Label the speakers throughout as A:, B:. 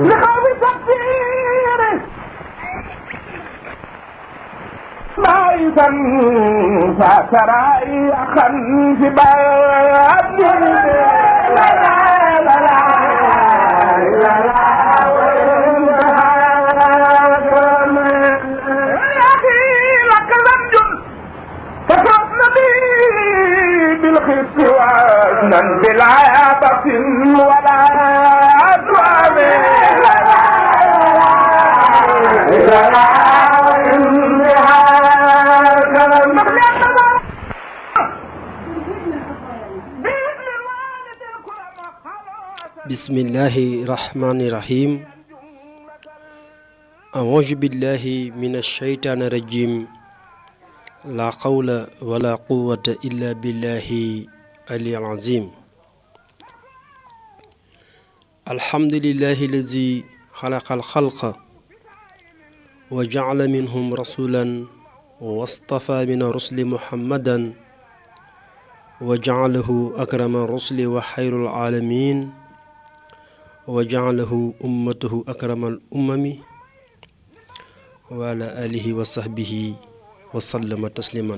A: لخوف تقصيره بايثا فترى أخا في باب لا لا لا لا يا أخي لك ذنب فتصنبي بالخف وزنا بلا بس ولا أسواب لا لا لا
B: بسم الله الرحمن الرحيم أعوذ بالله من الشيطان الرجيم لا قول ولا قوة إلا بالله العلي العظيم الحمد لله الذي خلق الخلق وجعل منهم رسولا واصطفى من الرسل محمدا وجعله أكرم الرسل وخير العالمين وجعله أمته أكرم الأمم وعلى آله وصحبه وسلم تسليما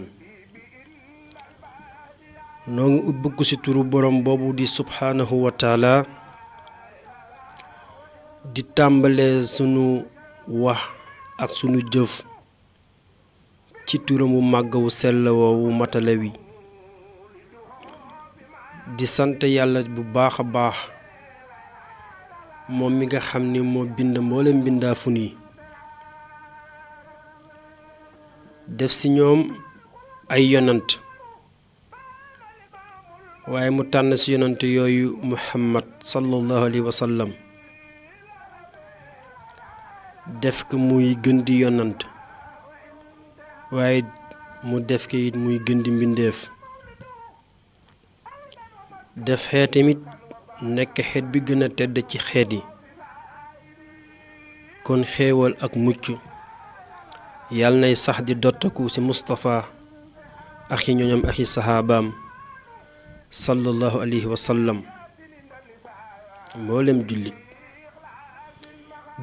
B: نونغ ubbuko ci turu borom bobu di subhanahu wa ta'ala di tambale sunu wax ak sunu jëf ci turam wu màgg wu sell woowu matale wi di sant yàlla bu baax a baax moom mi nga xam ni moo bind mboolem mbindaafu ni def ci ñoom ay yonant waaye mu tànn ci yonant yooyu Muhammad sallallahu alayhi wa sallam def ko muy gën di yonant waaye mu def ko it muy gën di mbindeef def xeet tamit nekk xeet bi gën a tedd ci xeet yi kon xéewal ak mucc yàlla nay sax di dottaku ci Mustafa ak i ñoñam ak i saxaabaam sallallahu alayhi wa sallam mboolem jullit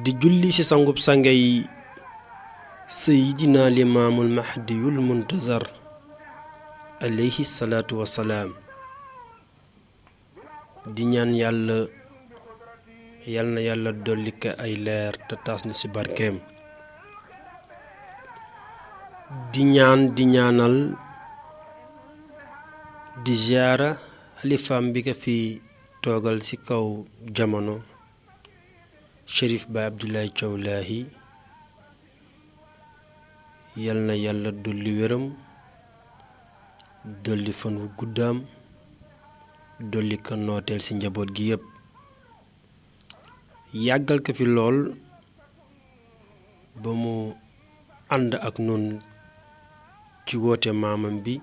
B: di julli ci sangub sange yi sayidina limaamul mahdiyul muntazar alayhi salaatu wasalaam di ñaan yàlla yal na yàlla dolli ko ay leer te taas na ci barkeem di ñaanal di ziyaara xalifaam bi ko fi toogal ci kaw jamono Cherif Baye Abdoulaye Thiaw Lahi yal na yàlla dolli wéram dolli fan wu guddaam dolli ko nooteel ci njaboot gi yépp yàggal ko fi lool ba mu ànd ak nun ci woote maamam bi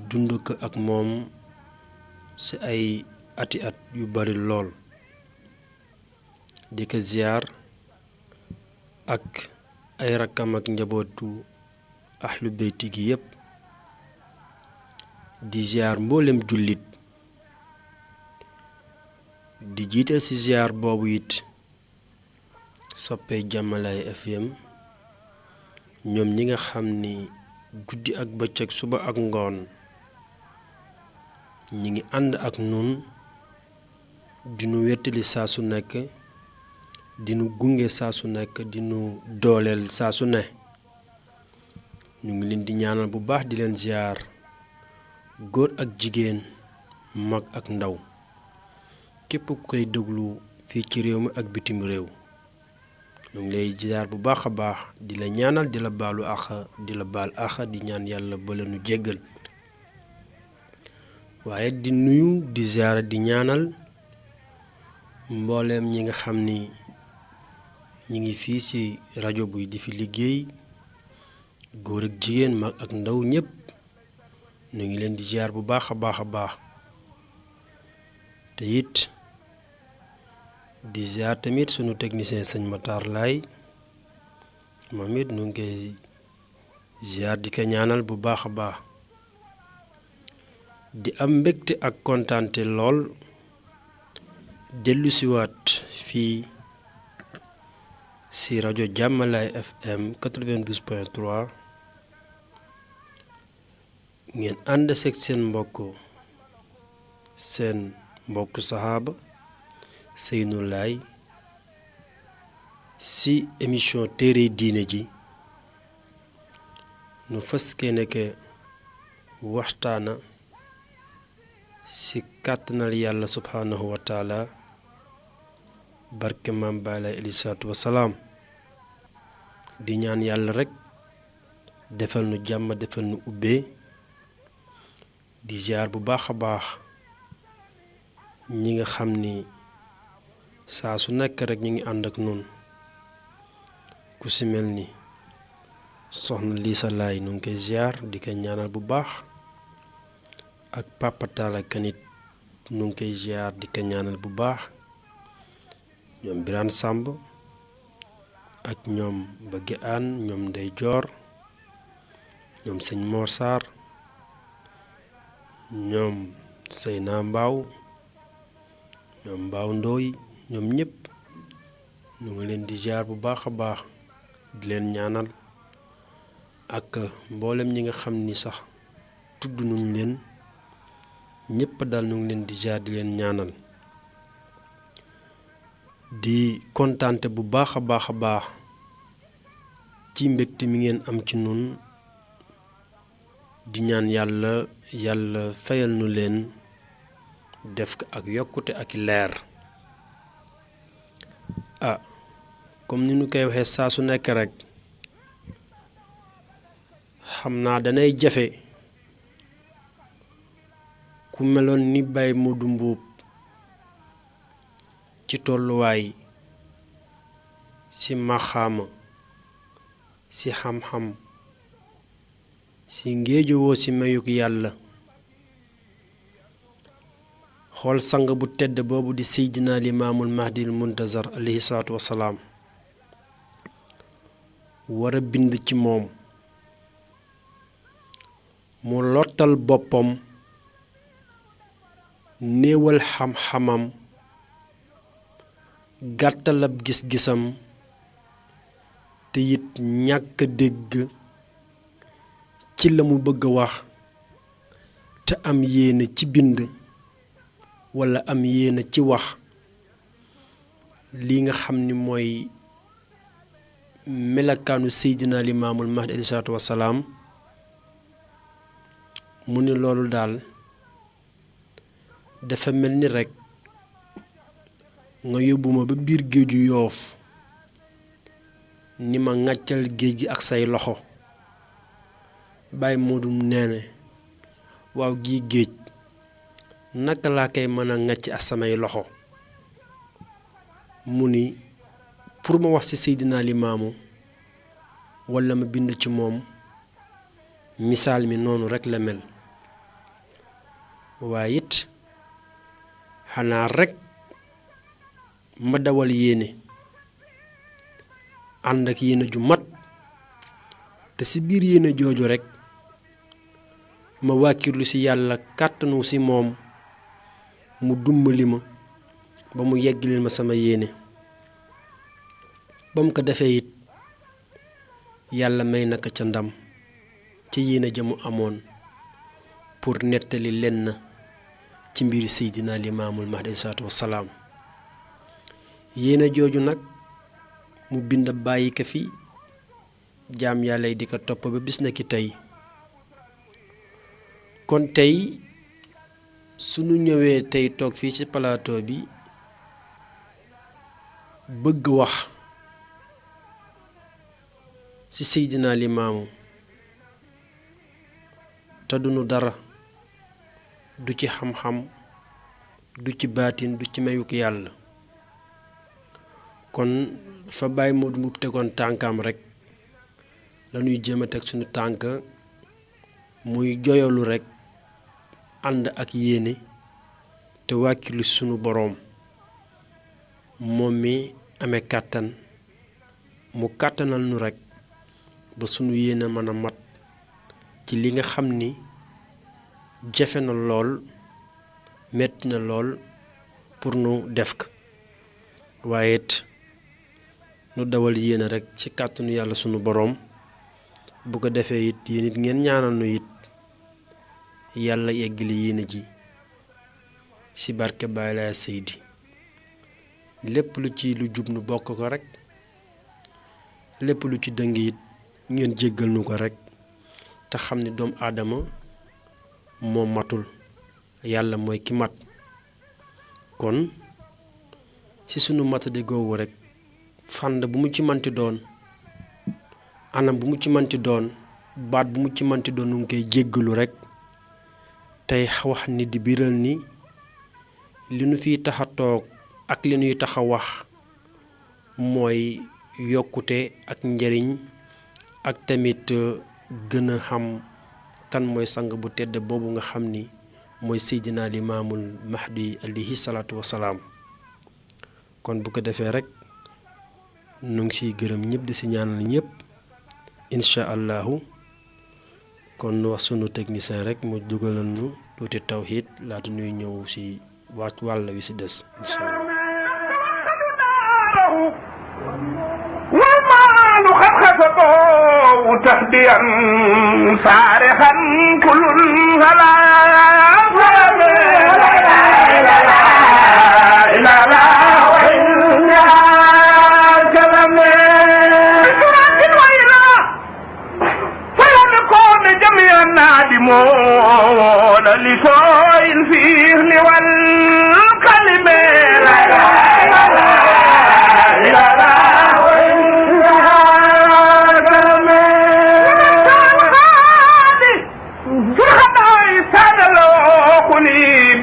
B: dund ko ak moom ci ay ati at yu bari lool di ko ziyaar ak ay rakkam ak njabootu ahlu beyti gi yépp di ziyaar mboolem jullit di jiital ci ziyaar boobu it soppee Jàmmalaay FM ñoom ñi nga xam ni guddi ak bëccëg suba ak ngoon ñi ngi ànd ak nun dinu wettali saa su nekk dinu gunge saa su nekk dinu dooleel saa su ne ñu ngi leen di ñaanal bu baax di leen ziyaar góor ak jigéen mag ak ndaw képp ku koy déglu fii ci réew mi ak bitim réew ñu ngi lay ziyaar bu baax a baax di la ñaanal di la baalu àq di la baal àq di ñaan yàlla ba leenu jéggal waaye di nuyu di ziyaara di ñaanal mbooleem ñi nga xam ni ñi ngi fii ci rajo buy di fi liggéey góor ak jigéen mag ak ndaw ñépp ñu ngi leen di ziyaar bu baax a baax a baax te it di ziyaar tamit sunu technicien sëñ Matar Laay moom it nu ngi koy ziyaar di ko ñaanal bu baax a baax di am mbégte ak kontaante lool dellusiwaat fii ci rajo Jàmmalaay FM 92.3 ngeen ànd seeg seen mbokk saxaaba Seynou Laye ci émission téere diine ji nu fas yéene waxtaana ci kàttanal yàlla subhaanahu wa taala barke maam Baay Laay alayhi salaatu wasalaam di ñaan yàlla rekk defal nu jàmm defal nu ubbee di ziar bu baax a baax ñi nga xam ni saa su nekk rekk ñu ngi ànd ak noonu ku ci mel ni soxna Liisa Laay nu ngi koy ziar di ko ñaanal bu baax ak Papa Talla Kanit nu ngi koy ziar di ko ñaanal bu baax ñoom Birane Samb ak ñoom Bëgge Aan ñoom Ndey Joor ñoom sëñ Mor Sarr ñoom Seyna Mbaaw ñoom Mbaaw Ndooy ñoom ñëpp ñu ngi leen di ziar bu baax a baax di leen ñaanal ak mboolem ñi nga xam ni sax tudd nuñ leen ñëpp daal ñu ngi leen di ziar di leen ñaanal di kontaante bu baax a baax ci mbégte mi ngeen am ci nun di ñaan yàlla fayal nu leen def ko ak yokkute ak leer comme ni ñu koy waxee saa su nekk rekk xam naa danay jafe ku meloon ni Baye Modou Mbuub ci tolluwaay ci maxaama ci xam-xam ci ngéejowoo ci mayuk yàlla xool sang bu tedd boobu di Seydina Limaamul Mahdil Muntazar alayhi salaatu wassalaam war a bind ci moom mu lottal boppam néewal xam-xamam gàttalab gis-gisam te it ñàkk dégg ci la mu bëgg a wax te am yéene ci bind walla am yéene ci wax li nga xam ni mooy melakaanu Seydina Limaamul Mahdi alayhi salaatu wassalaam mu ni loolu daal dafa mel ni rekk nga yóbbu ma ba biir géeju Yoof ni ma ŋàccal géej gi ak say loxo Baye Modou neene waaw gii géej naka laa koy mën a ŋàcc ak samay loxo mu ni pour ma wax ci Seydina Limaamu walla ma bind ci moom misaal mi noonu rekk la mel waaye it xanaa rekk ma dawal yéene ànd ak yéene ju mat te ci biir yéene jooju rekk ma wàkkirlu ci yàlla kàttanu ci moom mu dimbali ma ba mu yeggalil ma sama yéene ba mu ko defee it yàlla may naka ca ndam ca yéene ja mu amoon pour nettali lenn ci mbiri Seydina Limaamul Mahdi alayhi salaatu wassalaam yéene jooju nag mu bind bàyyi ko fi jaam yàlla yi di ko topp ba bis na ki tey kon tey sunu ñëwee tey toog fii ci plateau bi bëgg wax ci Seydina Limaamu te duñu dara du ci xam-xam du ci baatin du ci mayuk yàlla kon fa Baye Modou Mbuub tegoon tànkam rekk lañuy jéem a teg suñu tànk muy joyalu rekk ànd ak yéene te wàkkilu sunu boroom moom mi amee kàttan mu kàttanal nu rekk ba sunu yéene mën a mat ci li nga xam ni jafe na lool metti na lool pour nu def ko waaye it nu dawal yéene rek ci kàttanu yàlla sunu boroom bu ko defee it yéen it ngeen ñaanal nu it yàlla yeggali yéene ji ci barke Baay Laay Seydi lépp lu ci lu jub nu bokk ko rek lépp lu ci dëng it ngeen jéggal nu ko rek te xam ni doomu aadama moo matul yàlla mooy ki mat kon ci sunu matadi googu rek fànn bu mu ci manti doon anam bu mu ci manti doon baat bu mu ci manti doon nu ngi koy jéggalu rek tey wax ni di biral ni li nu fiy tax a toog ak li nuy tax a wax mooy yokkute ak njariñ ak tamit gën a xam kan mooy sang bu tedd boobu nga xam ni mooy Seydina Limaamul Mahdi alayhi salaatu wasalaam kon bu ko defee rek nu ngi siy gërëm ñëpp di si ñaanal ñëpp incha allahu kon wax sunu technicien rek mu dugalal nu tuuti tawhid laata nuy ñëw si wàll wi si des incha allah
A: والمال قد خسفه تهديا صارخا كل فلا نادمون لسوء الفهم والكلمة لا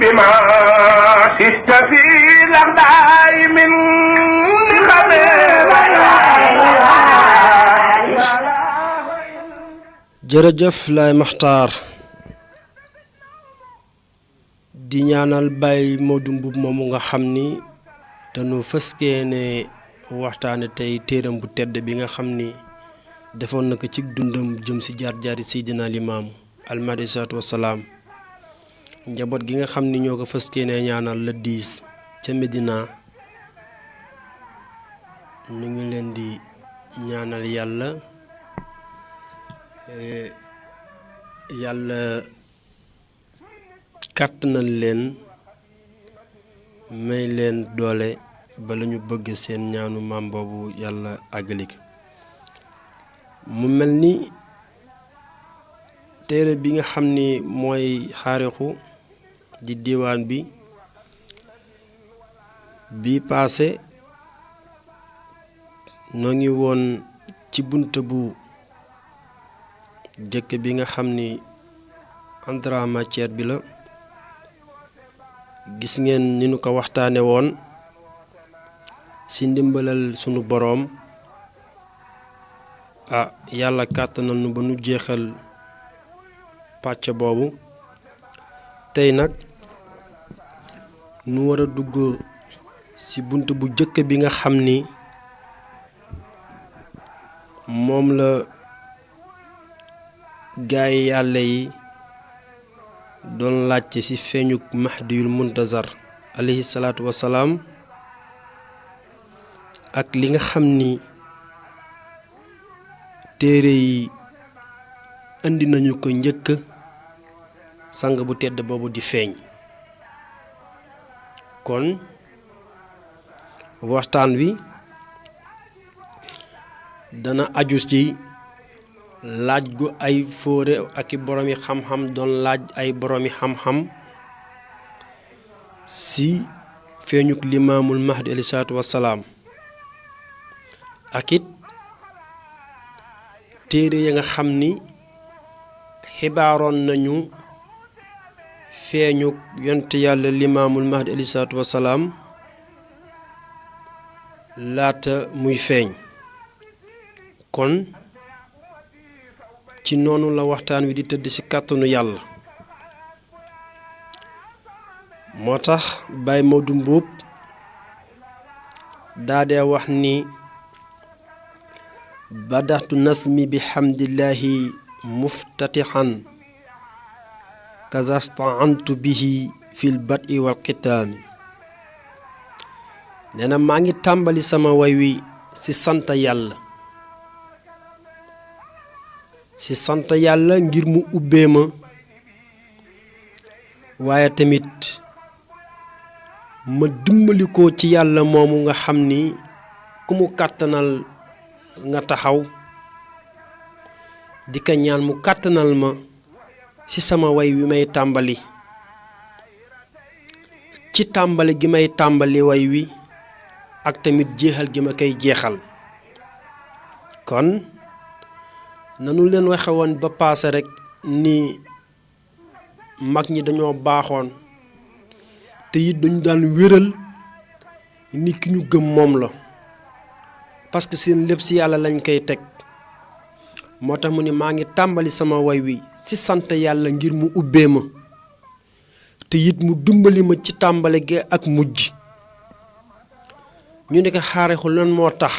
A: بما شئت في الأخداع من
B: jërëjëf Laay Maxtaar di ñaanal Baay Modou Mbuub moomu nga xam ni dañu fëskee ne waxtaane tey téeram bu tedd bi nga xam ni defoon na ko ci dundam jëm ci jaar-jaari Seydina Limaamu almahdi salaatu wasalaam njaboot gi nga xam ni ñoo ko fëskee ne ñaanal la 10 ca Medina ñu ngi leen di ñaanal yàlla kàttanal leen may leen doole ba la ñu bëgg seen ñaanu maam boobu yàlla àggalik mu mel ni téere bi nga xam ni mooy xaarixu di diwaan bi paase noo ngi woon ci bunt bu jëkk bi nga xam ni entrée en matière bi la gis ngeen ni nu ko waxtaane woon ci ndimbalal sunu boroom yàlla kàttanal nu ba nu jeexal pàcc boobu tey nag nu war a dugg ci bunt bu jëkk bi nga xam ni moom la gaay yàlla yi doon laajte ci feeñuk mahdiyul muntazar alayhi salaatu wasalaam ak li nga xam ni téere yi indi nañu ko njëkk sang bu tedd boobu di feeñ kon waxtaan wi dana aju ci laaj gu ay fóore ak i boroomi xam-xam doon laaj ay boroomi xam-xam ci feeñuk limaamul mahdi alayhi salaatu wassalaam ak it téere ya nga xam ni xibaaroon nañu feeñuk yonte yàlla limaamul mahdi alayhi salaatu wassalaam laata muy feeñ kon ci noonu la waxtaan wi di tëdd ci kàttanu yàlla moo tax Baay Modou Mbuub daadee wax ni badaxtu nasmi bi hamdillahi muftatixan kazastaantu bihi fil bad'i wal xitaami nee na maa ngi tàmbali sama way wi ci sant yàlla ngir mu ubbee ma waaye tamit ma dimbali ko ci yàlla moomu nga xam ni ku mu kàttanal nga taxaw di ko ñaan mu kàttanal ma ci sama way wi may tàmbali ci tàmbali gi may tàmbali way wi ak tamit jeexal gi ma koy jeexal kon nanu leen waxe woon ba paase rekk ni mag ñi dañoo baaxoon te it dañu daan wéral ni ki ñu gëm moom la parce que seen lépp ci yàlla lañ koy teg moo tax mu ni maa ngi tàmbali sama way wi ci sant yàlla ngir mu ubbee ma te it mu dimbali ma ci tàmbali gi ak mujj ñu ne ko xaarixu lan moo tax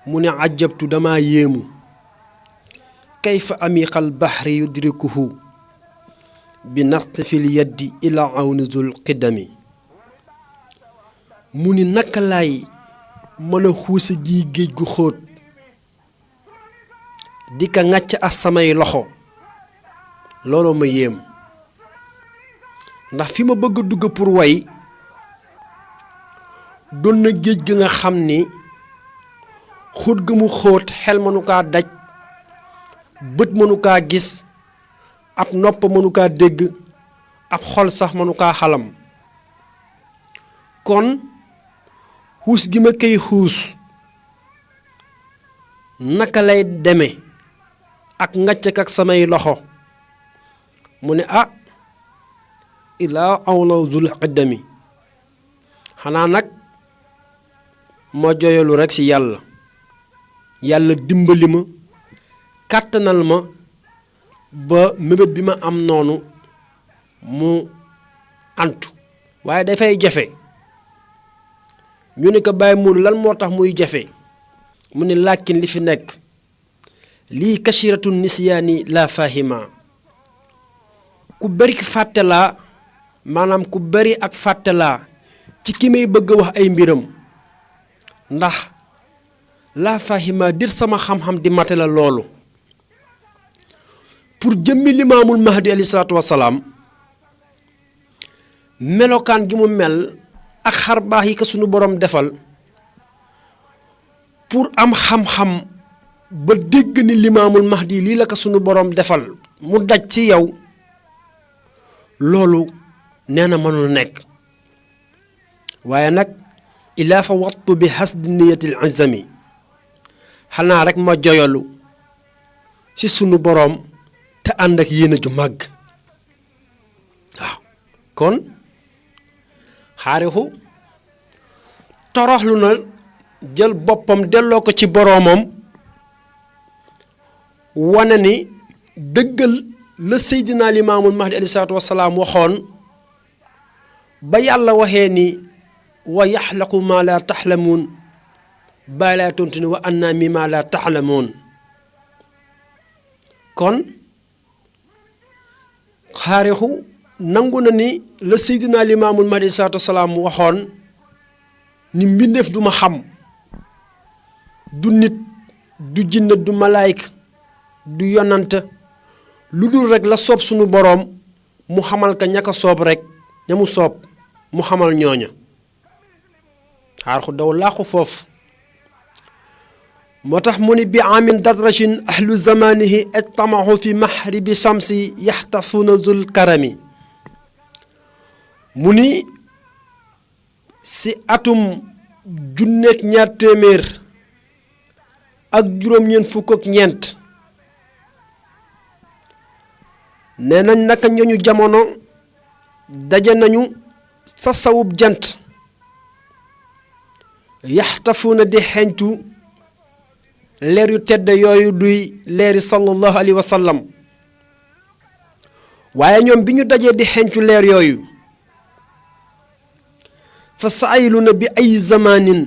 B: mu ne ajabtu dama yéemu kayfa amiqal bahri yudrikuhu bi naqti fil yaddi ila awnizul qidami mu ni naka laay mën a xuuse gi géej gu xóot di ka ŋàcc ak samay loxo looloo ma yéem ndax fi ma bëgg a dugg pour way doon na géej gi nga xam ni xóot ga mu xóot xel mënu kaa daj bët mënu kaa gis ab nopp mënu kaa dégg ab xol sax mënu kaa xalam kon xuus gi ma koy xuus naka lay deme ak ngàcc ak samay loxo mu ne ilaa awlaw zul qiddami xanaa nag ma joyalu rekk ci yàlla dimbali ma kàttanal ma ba mébét bi ma am noonu mu antu waaye dafay jafe ñu ne ko bàyyi muuru lan moo tax muy jafe mu ne làkkin li fi nekk lii kashiratu nisyaani la fahima ku bari fàtte laa maanaam ku bari ak fàtte laa ci ki may bëgg a wax ay mbiram ndax la fahima dir sama xam-xam di mate la loolu pour jëmmi limaamul mahdi alayhi salaatu wasalaam melokaan gi mu mel ak xar baax yi ko sunu borom defal pour am xam-xam ba dégg ni limaamul mahdi lii la ko sunu borom defal mu daj ci yow loolu nee na mënul nekk waaye nag ilaa fa wattu bi hasdi niyatil azami xanaa rek ma joyalu ci sunu borom te ànd ak yéene ju màgg waaw kon xaarixu toroxlu na jël boppam delloo ko ci boroomam wane ni dëggal la seydina limaamul mahdi alayhi salaatu wasalaam waxoon ba yàlla waxee ni wa yaxlaqu maa laa taxlamuun bàyyi laa tontu ni wa anna mi maa laa taxlamuun kon xaarixu nangu na ni la seydina limaamul mahdi alayhi salaatu wasalaam waxoon ni mbindeef du ma xam du nit du jinne du malaayka du yonant lu dul rekk la soob sunu boroom mu xamal ka ña ko soob rekk ña mu soob mu xamal ñooña xaarixu daw laaxu foofu moo tax mu ni bi amin dadrachin ahlu zamanihi ijtamahu fi mahribi shamsi yaxtafuuna zul karami mu ni si atum junneeg ñaar téeméer ak juróom-ñeent fukk ak ñeent nee nañ naka ñooñu jamono daje nañu sa sawub jant yaxtafuuna di xeeñtu leer yu tedd yooyu duy leeri sallallahu alayhi wa sallam waaye ñoom bi ñu dajee di xeeñtu leer yooyu fa saayiluna bi ay zamanin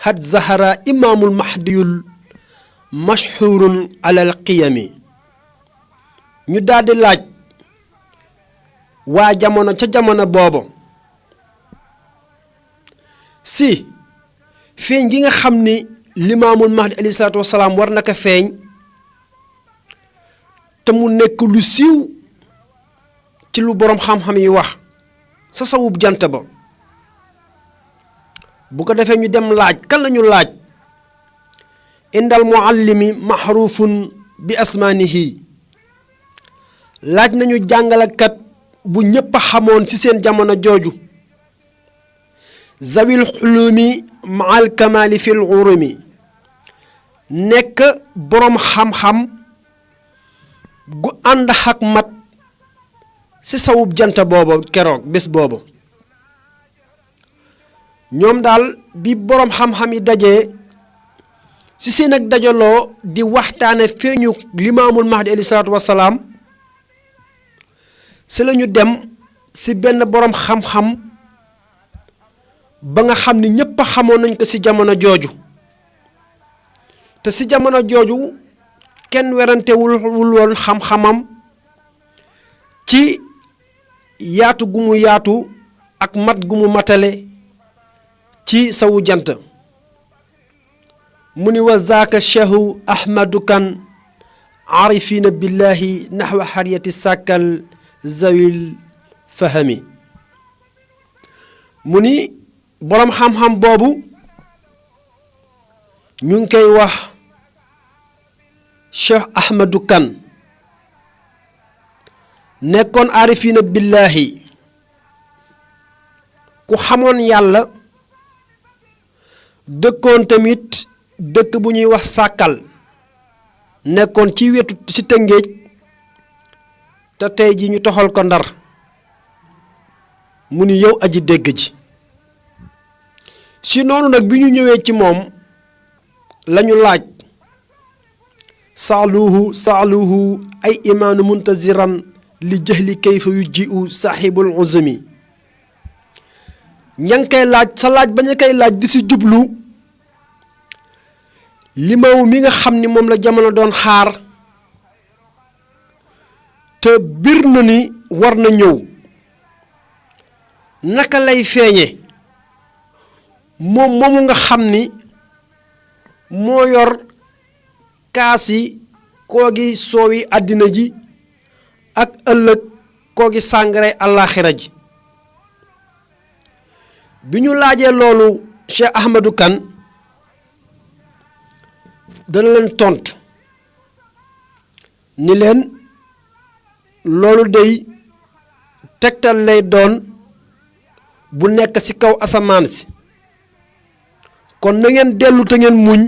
B: had zahara imaamul mahdiyul mashhurun alal qiyami ñu daldi laaj waa jamono ca jamono boobu si feeñ gi nga xam ni limaamul mahdi alayhi salaatu wasalaam war na ko feeñ te mu nekk lu siiw ci lu boroom xam-xam yi wax sa sawub jant ba bu ko defee ñu dem laaj kan lañu laaj indal muallimi maxruufun bi asmaanihi laaj nañu jàngalekat bu ñépp a xamoon ci seen jamono jooju zawil xulumi maal kamaali fil urumi nekk boroom xam-xam gu ànd ak mat ci sawub jant boobu keroog bés boobu ñoom daal bi boroom xam-xam yi dajee ci seen ak dajaloo di waxtaane feeñu limaamul mahdi alayhi salaatu wasalaam ci lañu dem ci benn boroom xam-xam ba nga xam ni ñépp xamoon nañ ko ci jamono jooju te ci jamono jooju kenn werantewul woon xam-xamam ci yaatu gu mu yaatu ak mat gu mu matale ci sawu jant mu ni wa zaaka cheikhu ahmadu kan arifina billahi naxwa xariyati sàkkal zawil fahami mu ni boroom xam-xam boobu ñu ngi koy wax cheikh ahmadu kan nekkoon arifina billahi ku xamoon yàlla dëkkoon tamit dëkk bu ñuy wax sàkkal nekkoon ci wetu ci Tëngéej te tey ji ñu toxal ko Ndar mu ni yow aji dégg ji si noonu nag bi ñu ñëwee ci moom lañu laaj saaluhu ay imaanu muntaziran li jëhli kayfa yu jiu saaxibul uzumi ña ngi koy laaj sa laaj ba ñu koy laaj di si jublu limaamu mi nga xam ni moom la jamono doon xaar te bir na ni war na ñëw naka lay feeñe moom moomu nga xam ni moo yor kaasi koo gi soowi àddina ji ak ëllëg koo gi sàngare àllaaxira ji bi ñu laajee loolu Cheikh Ahmadou Kane dana leen tontu ni leen loolu day tegtal lay doon bu nekk ci kaw asamaan si kon na ngeen dellu te ngeen muñ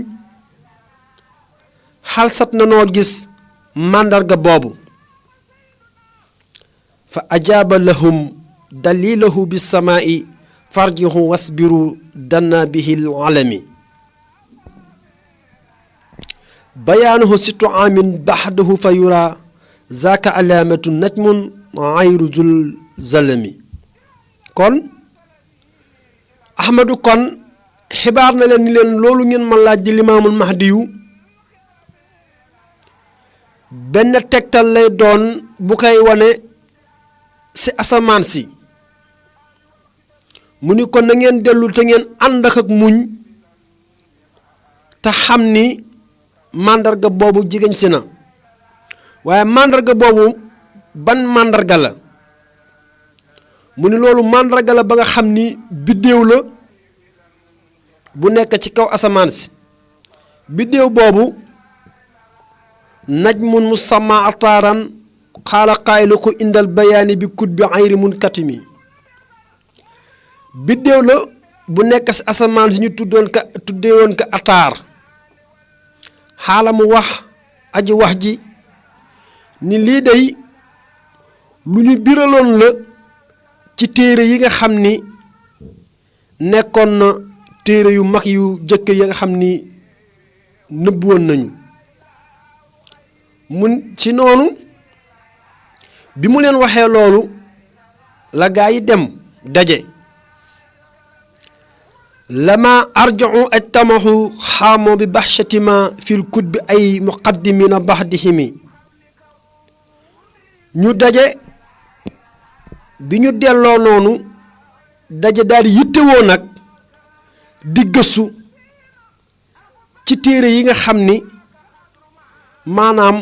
B: xalsat na noo gis màndarga boobu fa ajaaba lahum dalilahu bi samaa'i farjihu wasbiru danna bihi alami bayaanuhu sittu aamin baxdahu fa yura zaaka alaamatu najmun ayru zul zalami kon Ahmadou kon xibaar na leen ni leen loolu ngeen ma laaj di limaamul mahdi yu benn tegtal lay doon bu koy wane ci asamaan si mu ni kon na ngeen dellu te ngeen ànd ak muñ te xam ni màndarga boobu jigéen si na waaye màndarga boobu ban màndarga la mu ni loolu màndarga la ba nga xam ni biddéew la bu nekk ci kaw asamaan si biddéew boobu najmun musamma ataaran xaala xaaylu ko indal bayaani bi kut bi ayri mun katimi biddéew la bu nekk ci asamaan si ñu tuddewoon ko ataar xaala mu wax aji wax ji ni lii day lu ñu biraloon la ci téere yi nga xam ni nekkoon na téere yu mag yu jëkk yi nga xam ni nëbb woon nañu mun ci noonu bi mu leen waxee loolu la gaa yi dem daje lama arja'u ajtamahu xaamoo bi baxshatima fil kutbi ay muqaddimina baxdihimi ñu daje bi ñu delloo noonu daje daal di yittewoo nag di gëstu ci téere yi nga xam ni maanaam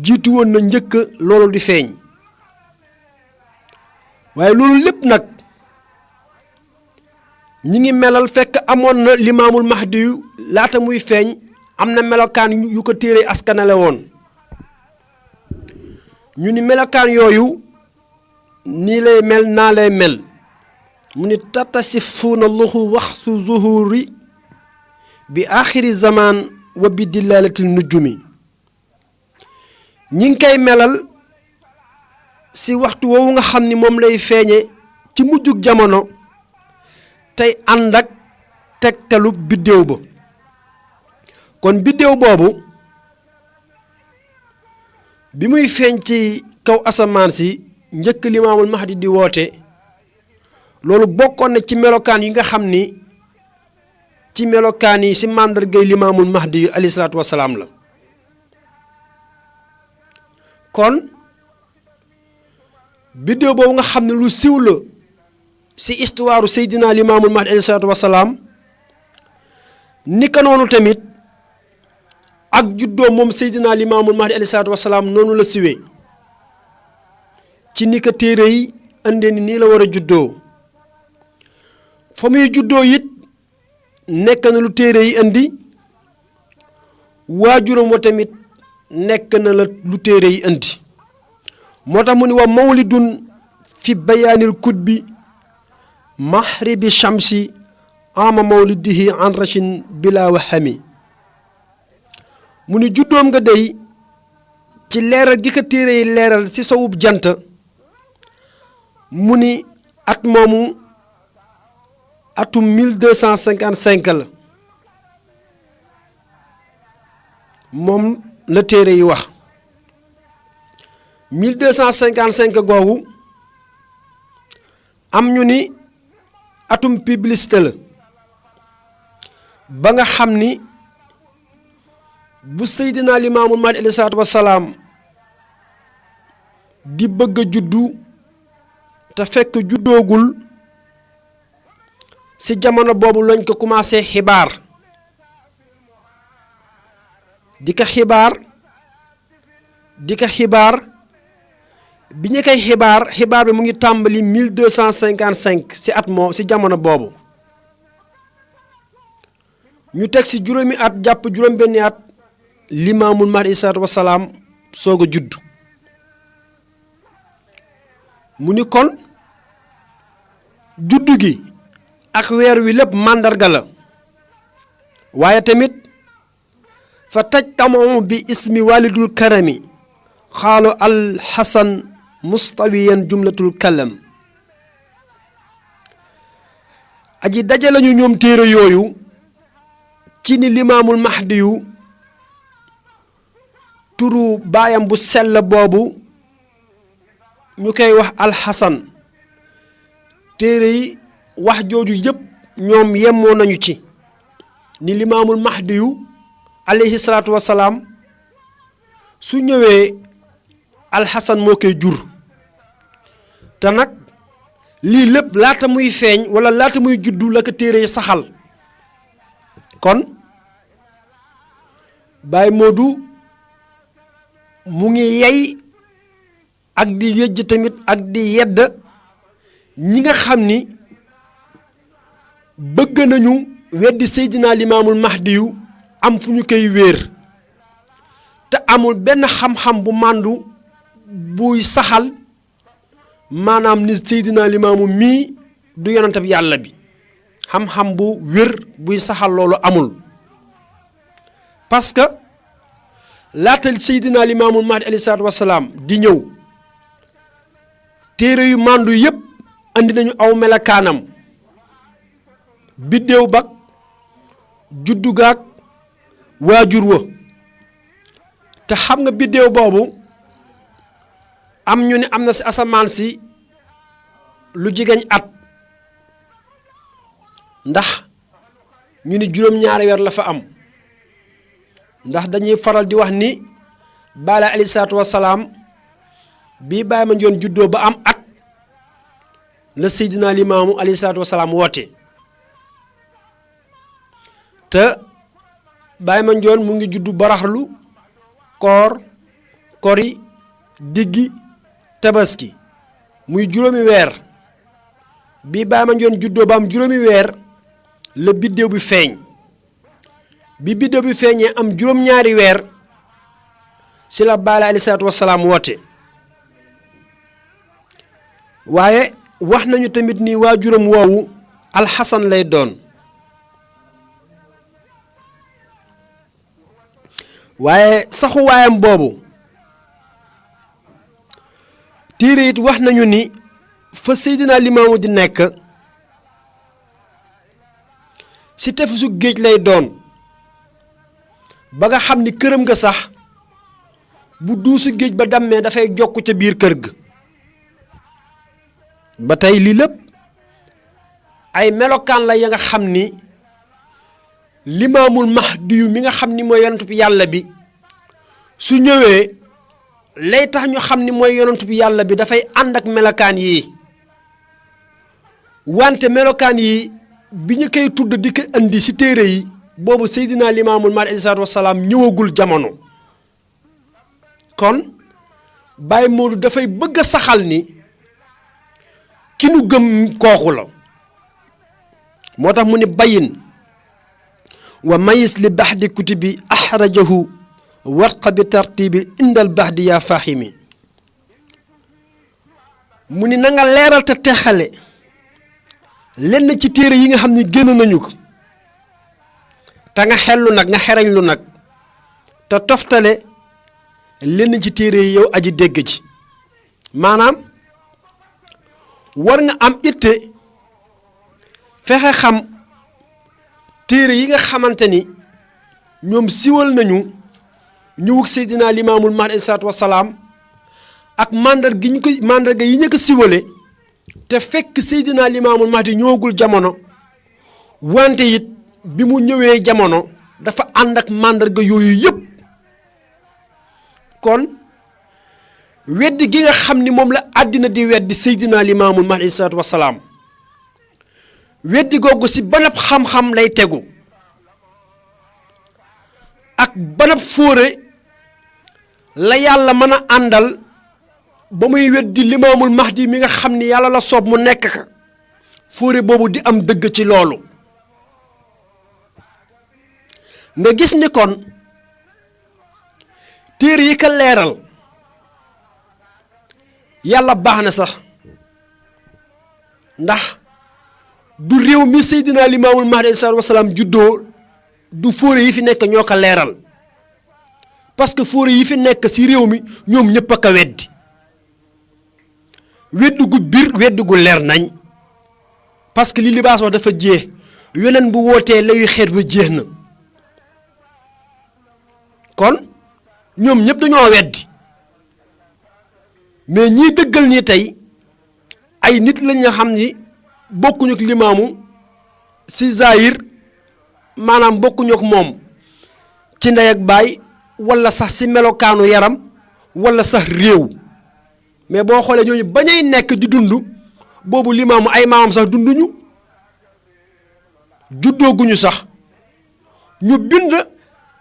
B: jiitu woon na njëkk loolu di feeñ waaye loolu lépp nag ñi ngi melal fekk amoon na limaamul mahdi yu laata muy feeñ am na melokaan yu ko téere askanale woon ñu ni melokaan yooyu nii lay mel naa lay mel mu ni tatasifuuna lahu waxtu zuhuri bi axiri zaman wa bi dilaalatil nujumi ñi ngi koy melal si waxtu woowu nga xam ni moom lay feeñe ci mujjug jamono tey ànd ak tegtalu biddéew ba kon biddéew boobu bi muy feeñ ci kaw asamaan si njëkk limaamul mahdi di woote loolu bokkoon na ci melokaan yi nga xam ni ci melokaan yi si màndargay limaamul mahdi yu alayhi salaatu wasalaam la kon biddéew boobu nga xam ne lu siiw la si histoire Seydina limaamul mahdi alayhi salaatu wasalaam ni ka noonu tamit ak juddoo moom Seydina limaamul mahdi alayhi salaatu wasalaam noonu la siwee ci ni ko téere yi indee ni nii la war a juddoo fa muy juddoo it nekk na lu téere yi indi waajuram wa tamit nekk na la lu téere yi indi moo tax mu ni wa mawlidun fi bayaanil kutbi mahribi shamsi ama mawlidihi an rashin bila wahami mu ni juddoom nga dey ci leeral gi ko téere yi leeral ci sowub jant mu ni at moomu atum 1255 la moom la téere yi wax 1255 googu am ñu ni atum publicité la ba nga xam ni bu Seydina Limaamul Mahdi alayhi salaatu wasalaam di bëgg a juddu te fekk juddoogul ci jamono boobu lañ ko commencé xibaar di ko xibaar bi ñu koy xibaar bi mu ngi tàmbali 1255 ci at moo ci jamono boobu ñu teg ci juróomi at jàpp juróom-benni at Limaamul Mahdi alayhi salaatu wasalaam soog a judd mu ni kon juddu gi ak weer wi lépp màndarga la waaye tamit fa tajtamu bi ismi walidul karami xaalu alxasan mustawiyan jumlatul kalam aji daje lañu ñoom téere yooyu ci ni limaamul mahdi yu turu baayam bu sell boobu ñu koy wax alxasan téere yi wax jooju yépp ñoom yemoo nañu ci ni limaamul mahdi yu alayhi salaatu wasalaam su ñëwee alxasan moo koy jur te nag lii lépp laata muy feeñ walla laata muy juddu la ko téere yi saxal kon Baay Moodu mu ngi yey ak di yëjj tamit ak di yedd ñi nga xam ni bëgg nañu weddi Seydina Limaamul Mahdi yu am fu ñu koy wéer te amul benn xam-xam bu màndu buy saxal maanaam ni Seydina Limaamu mii du yonentab yàlla bi xam-xam bu wér buy saxal loolu amul parce que laata Seydina Limaamul Mahdi alayhi salaatu wasalaam di ñëw téere yu màndu yépp andi nañu aw melakaanam biddéew bak juddu gaak waajur wa te xam nga biddéew boobu am ñu ne am na ci asamaan si lu jigéen at ndax ñu ni juróom-ñaari weer la fa am ndax dañuy faral di wax ni Baay alayhi salaatu wasalaam bii Baay Mandione juddoo ba am at la Seydina Limaamu alayhi salaatu wasalaam woote te Baye Mandione mu ngi juddu baraxlu koor kori diggi tabaski muy juróomi weer bi Baye Mandione juddoo ba am juróomi weer la biddéew bi feeñ bi biddéew bi feeñee am juróom-ñaari weer si la Baye alayhi salaatu wasalaam woote waaye wax nañu tamit ni waajuram woowu alxasan lay doon waaye saxuwaayam boobu téere it wax nañu ni fa Seydina Limaamu di nekk ci tefesu géej lay doon ba nga xam ni këram nga sax bu duusu géej ba dammee dafay jokk ca biir kër ga ba tey lii lépp ay melokaan la ya nga xam ni Limaamul Mahdi yu mi nga xam ni mooy yonent bi yàlla bi su ñëwee lay tax ñu xam ni mooy yonent bi yàlla bi dafay ànd ak melokaan yii wante melokaan yi bi ñu koy tudd di ko indi ci téere yi boobu Seydina Limaamul Mahdi alayhi salaatu wasalaam ñëwagul jamono kon Baye Modou dafay bëgg a saxal ni ki nu gëm kooku la moo tax mu ni bayin wa mayis li baxdi kutubi axrajahu warqa bi tartibi indal baxdi yaa fahimi mu ni na nga leeral te texale lenn ci téere yi nga xam ni génn nañu ko te nga xellu nag nga xerañ lu nag te toftale lenn ci téere yi yow aji dégg ji maanaam war nga am itte fexe xam téere yi nga xamante ni ñoom siwal nañu ñëwug Seydina Limaamul Mahdi alayhi salaatu wasalaam ak màndarga yi ñu ko siwale te fekk Seydina Limaamul Mahdi ñëwagul jamono wante it bi mu ñëwee jamono dafa ànd ak màndarga yooyu yëpp kon weddi gi nga xam ni moom la àddina di weddi Seydina Limaamul Mahdi alayhi salaatu wasalaam weddi googu ci banab xam-xam lay tegu ak banab fóore la yàlla mën a àndal ba muy weddi Limaamul Mahdi mi nga xam ni yàlla la soob mu nekk ka fóore boobu di am dëgg ci loolu nga gis ni kon téere yi ko leeral yàlla baax na sax ndax du réew mi Seydina Limaamul Mahdi alayhi salaatu wasalaam juddoo du fóore yi fi nekk ñoo ko leeral parce que fóore yi fi nekk ci réew mi ñoom ñëpp a ko weddi weddi gu biir weddi gu leer nañ parce que li libaas wax dafa jeex yoneen bu wootee layu xeet ba jeex na kon ñoom ñëpp dañoo weddi mais ñiy dëggal nii tey ay nit lañ nga xam ni bokkuñu ak limaamu ci zahir maanaam bokkuñu ak moom ci ndey ak baay walla sax ci melokaanu yaram walla sax réew mais boo xoolee ñooñu bañay nekk di dund boobu limaamu ay maamam sax dunduñu juddooguñu sax ñu bind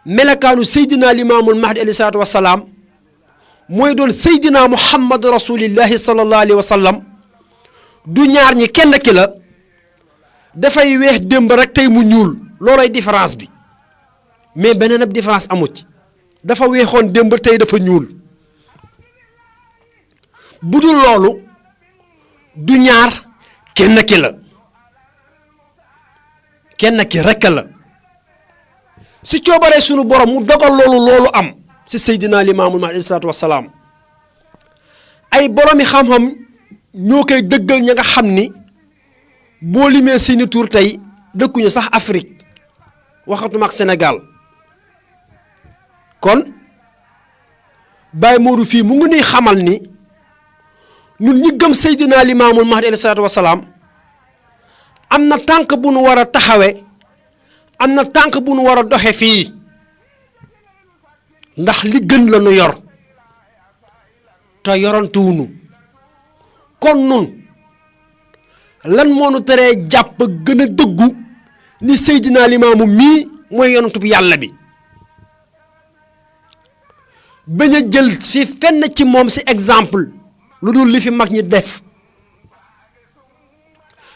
B: melokaanu Seydina Limaamul Mahdi alayhi salaatu wasalaam mooy doon Seydina Muhammad rasulillahi sallallahu alayhi wa sallam du ñaar ñi kenn ki la dafay weex démb rek tey mu ñuul loolooy différence bi mais beneen ab différence amu ci dafa weexoon démb tey dafa ñuul bu dul loolu du ñaar kenn ki la kenn ki rekk la si coobaree sunu borom mu dogal loolu am si Seydina Limaamul Mahdi alayhi salaatu wasalaam ay boromi xam-xam ñoo koy dëggal ña nga xam ni boo limee seeni tur tey dëkkuñu sax Afrique waxatuma ak Sénégal kon Baye Modou fii mu ngi nuy xamal ni ñun ñi gëm Seydina Limaamul Mahdi alayhi salaatu wasalaam am na tànk bu nu war a taxawe am na tànk bu nu war a doxe fii ndax li gën la nu yor te yorantuwunu kon nun lan moo nu teree jàpp gën a dëggu ni Seydina Limaamu mii mooy yonentub yàlla bi bañ a jël fi fenn ci moom si exemple lu dul li fi mag ñi def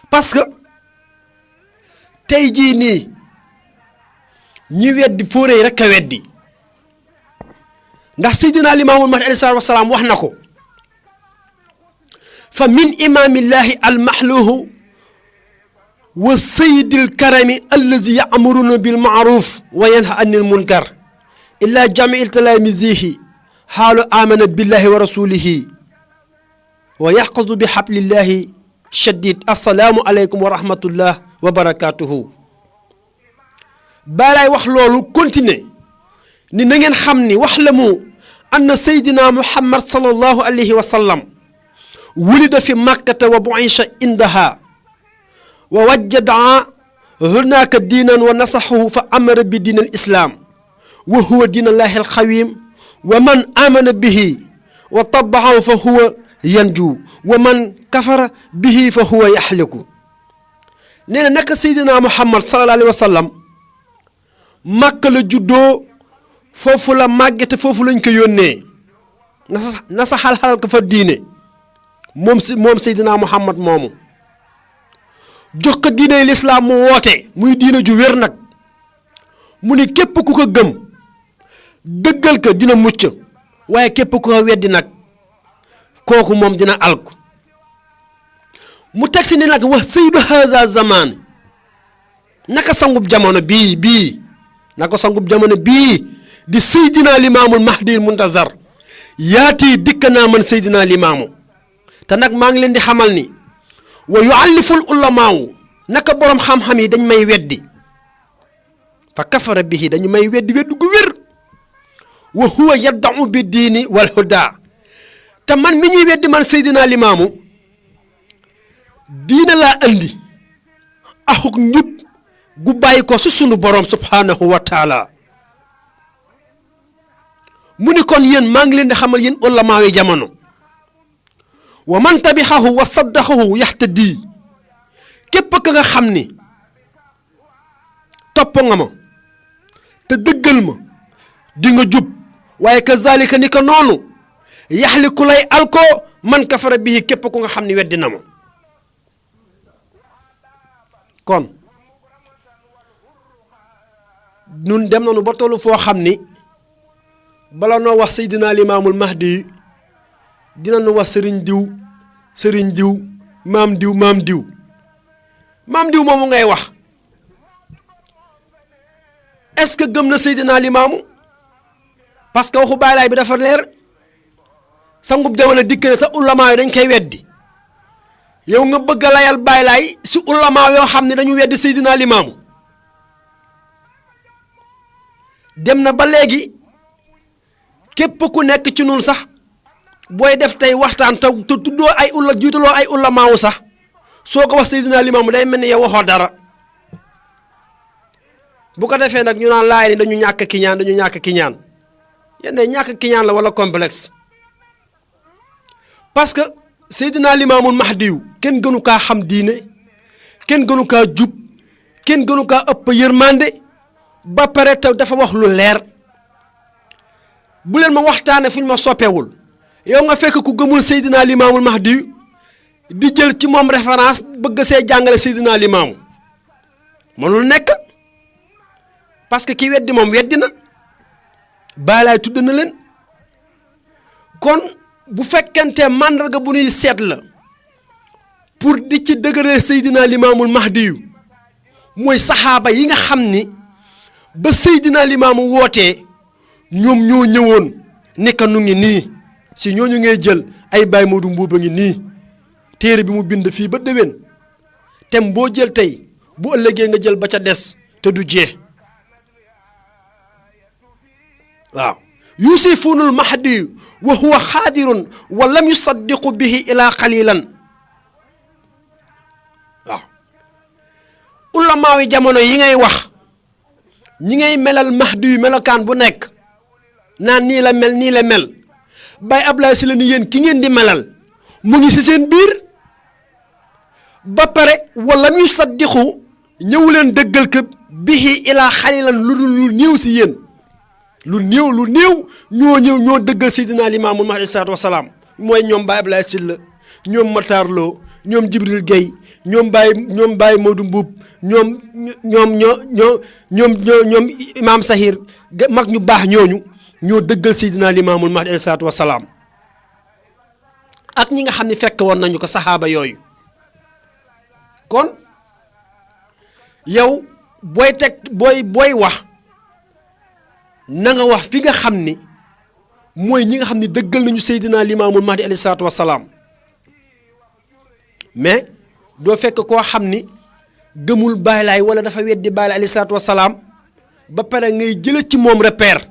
B: parce que tey jii nii ñi weddi fóoree rek a weddi ndax Seydina Limaamul Mahdi alayhi salaatu wa salaam wax na ko fa min imaamillahi almahluhu wa sayyidil karami allazi ya'muruna bil ma'ruf wa yanha anil munkar illa jami'il talamizihi xaalu amana billahi wa rasulihi wa yaxqadu bi xablillahi shadid assalaamu aleykum wa rahmatullah wa barakatuhu baalaay wax loolu continuer ni na ngeen xam ni wax la mu anna saydina muhammad sallallahu alayhi wa sallam wulida fi makkata wa bu'isha indaha wa wajjada hunaka diinan wa nasaxahu fa amara bi diin al islam wa huwa diin allahi alxawim wa man amana bihi wa tabaxahu fa huwa yanju wa man kafara bihi fa huwa yaxliku nee na naka seydina muhammad sallallahu alayhi wa sallam màkka la juddoo foofu la màggete foofu lañ ko yónnee na sa xal-xalal ko fa diine moom seydina muhammad moomu jox ko diine lislaam mu woote muy diine ju wér nag mu ni képp ku ko gëm dëggal ko dina mucc waaye képp ku ko weddi nag kooku moom dina alku mu teg si ni nag wax sayyidu haza zaman naka sangub jamono bii naka sangub jamono bii di seydina limaamul mahdi muntazar yaati dikk naa man seydina limaamu te nag maa ngi leen di xamal ni wa yualliful ulamaawu naka borom xam-xam yi dañ may weddi fa kafara bihi dañu may weddi gu wér wa huwa yadda'u bi diini wal huda te man mi ñuy weddi man seydina limaamu diina laa andi axuk njub gu bàyyi ko su sunu borom subhanahu wa taala mu ni kon yéen maa ngi leen di xamal yéen ulamaa yi jamono wa man tabixahu wa saddaxahu yaxtadi képp ka nga xam ni topp nga ma te dëggal ma di nga jub waaye kazalika ni ko noonu yaxliku lay alko man kafara bihi képp ku nga xam ni weddi na ma kon nun dem nañu ba tollu foo xam ni bala noo wax seydina limaamul mahdi dina nu wax sëriñ diw maam diw moomu ngay wax est-ce que gëm na seydina limaamu parce que waxu baylaay bi dafa leer sangub jamono dikk na te ulamaa yi dañ koy weddi yow nga bëgg a layal baylaay si ulamaa yoo xam ne dañu weddi seydina limaamu dem na ba léegi képp ku nekk ci nun sax booy def tey waxtaan te tuddoo ay jiitaloo ay ulamaawu sax soo ko wax seydina limaamu day mel ni yow waxoo dara bu ko defee nag ñu naan laay ni dañu ñàkk kiñaan yéen ñàkk kiñaan la wala complexe parce que seydina limaamul mahdiyu kenn gënu kaa xam diine kenn gënu kaa jub kenn gënu kaa ëpp yërmande ba pare taw dafa wax lu leer bu leen ma waxtaane fu ñu ma soppewul yow nga fekk ku gëmul seydina limaamul mahdiyu di jël ci moom référence bëgg see jàngale seydina limaamu mënul nekk parce que ki weddi moom weddi na baalaay tudd na leen kon bu fekkente màndarga bu ñuy seet la pour di ci dëgëree seydina limaamul mahdiyu mooy saxaaba yi nga xam ni ba seydina limaamu wootee ñoom ñoo ñëwoon nekk nu ngi nii si ñooñu ngay jël ay Baye Modou Mbuuba ngi nii téere bi mu bind fii ba déwén tem boo jël tey bu ëllëgee nga jël ba ca des te du jee waaw yusifunul mahdi wa huwa xaadirun wa lam yusaddiqu bihi ila qalilan waaw ulamaaw yi jamono yi ngay wax ñi ngay melal mahdi yu melokaan bu nekk naan nii la mel Baye Ablaye si la ni yéen ki ngeen di melal mu ngi si seen biir ba pare wala muy saddixu ñëw leen dëggal ko bihi ilaa xalilan lu néew si yéen lu néew ñoo dëggal Seydina Limaamul Mahdi alayhi salaatu wasalaam mooy ñoom Baye Ablaye Sylla ñoom Matar Lo ñoom Jibril Gueye ñoom Baye Modou Mbuub ñoom Imaam Sahir mag ñu baax ñoo dëggal Seydina Limaamul Mahdi alayhi salaatu wasalaam ak ñi nga xam ne fekk woon nañu ko saxaaba yooyu kon yow booy wax na nga wax fi nga xam ni mooy ñi nga xam ne dëggal nañu Seydina Limaamul Mahdi alayhi salaatu wasalaam mais doo fekk koo xam ni gëmul Baay Laay wala dafa weddi Baay Laay alayhi salaatu wasalaam ba pare ngay jële ci moom repère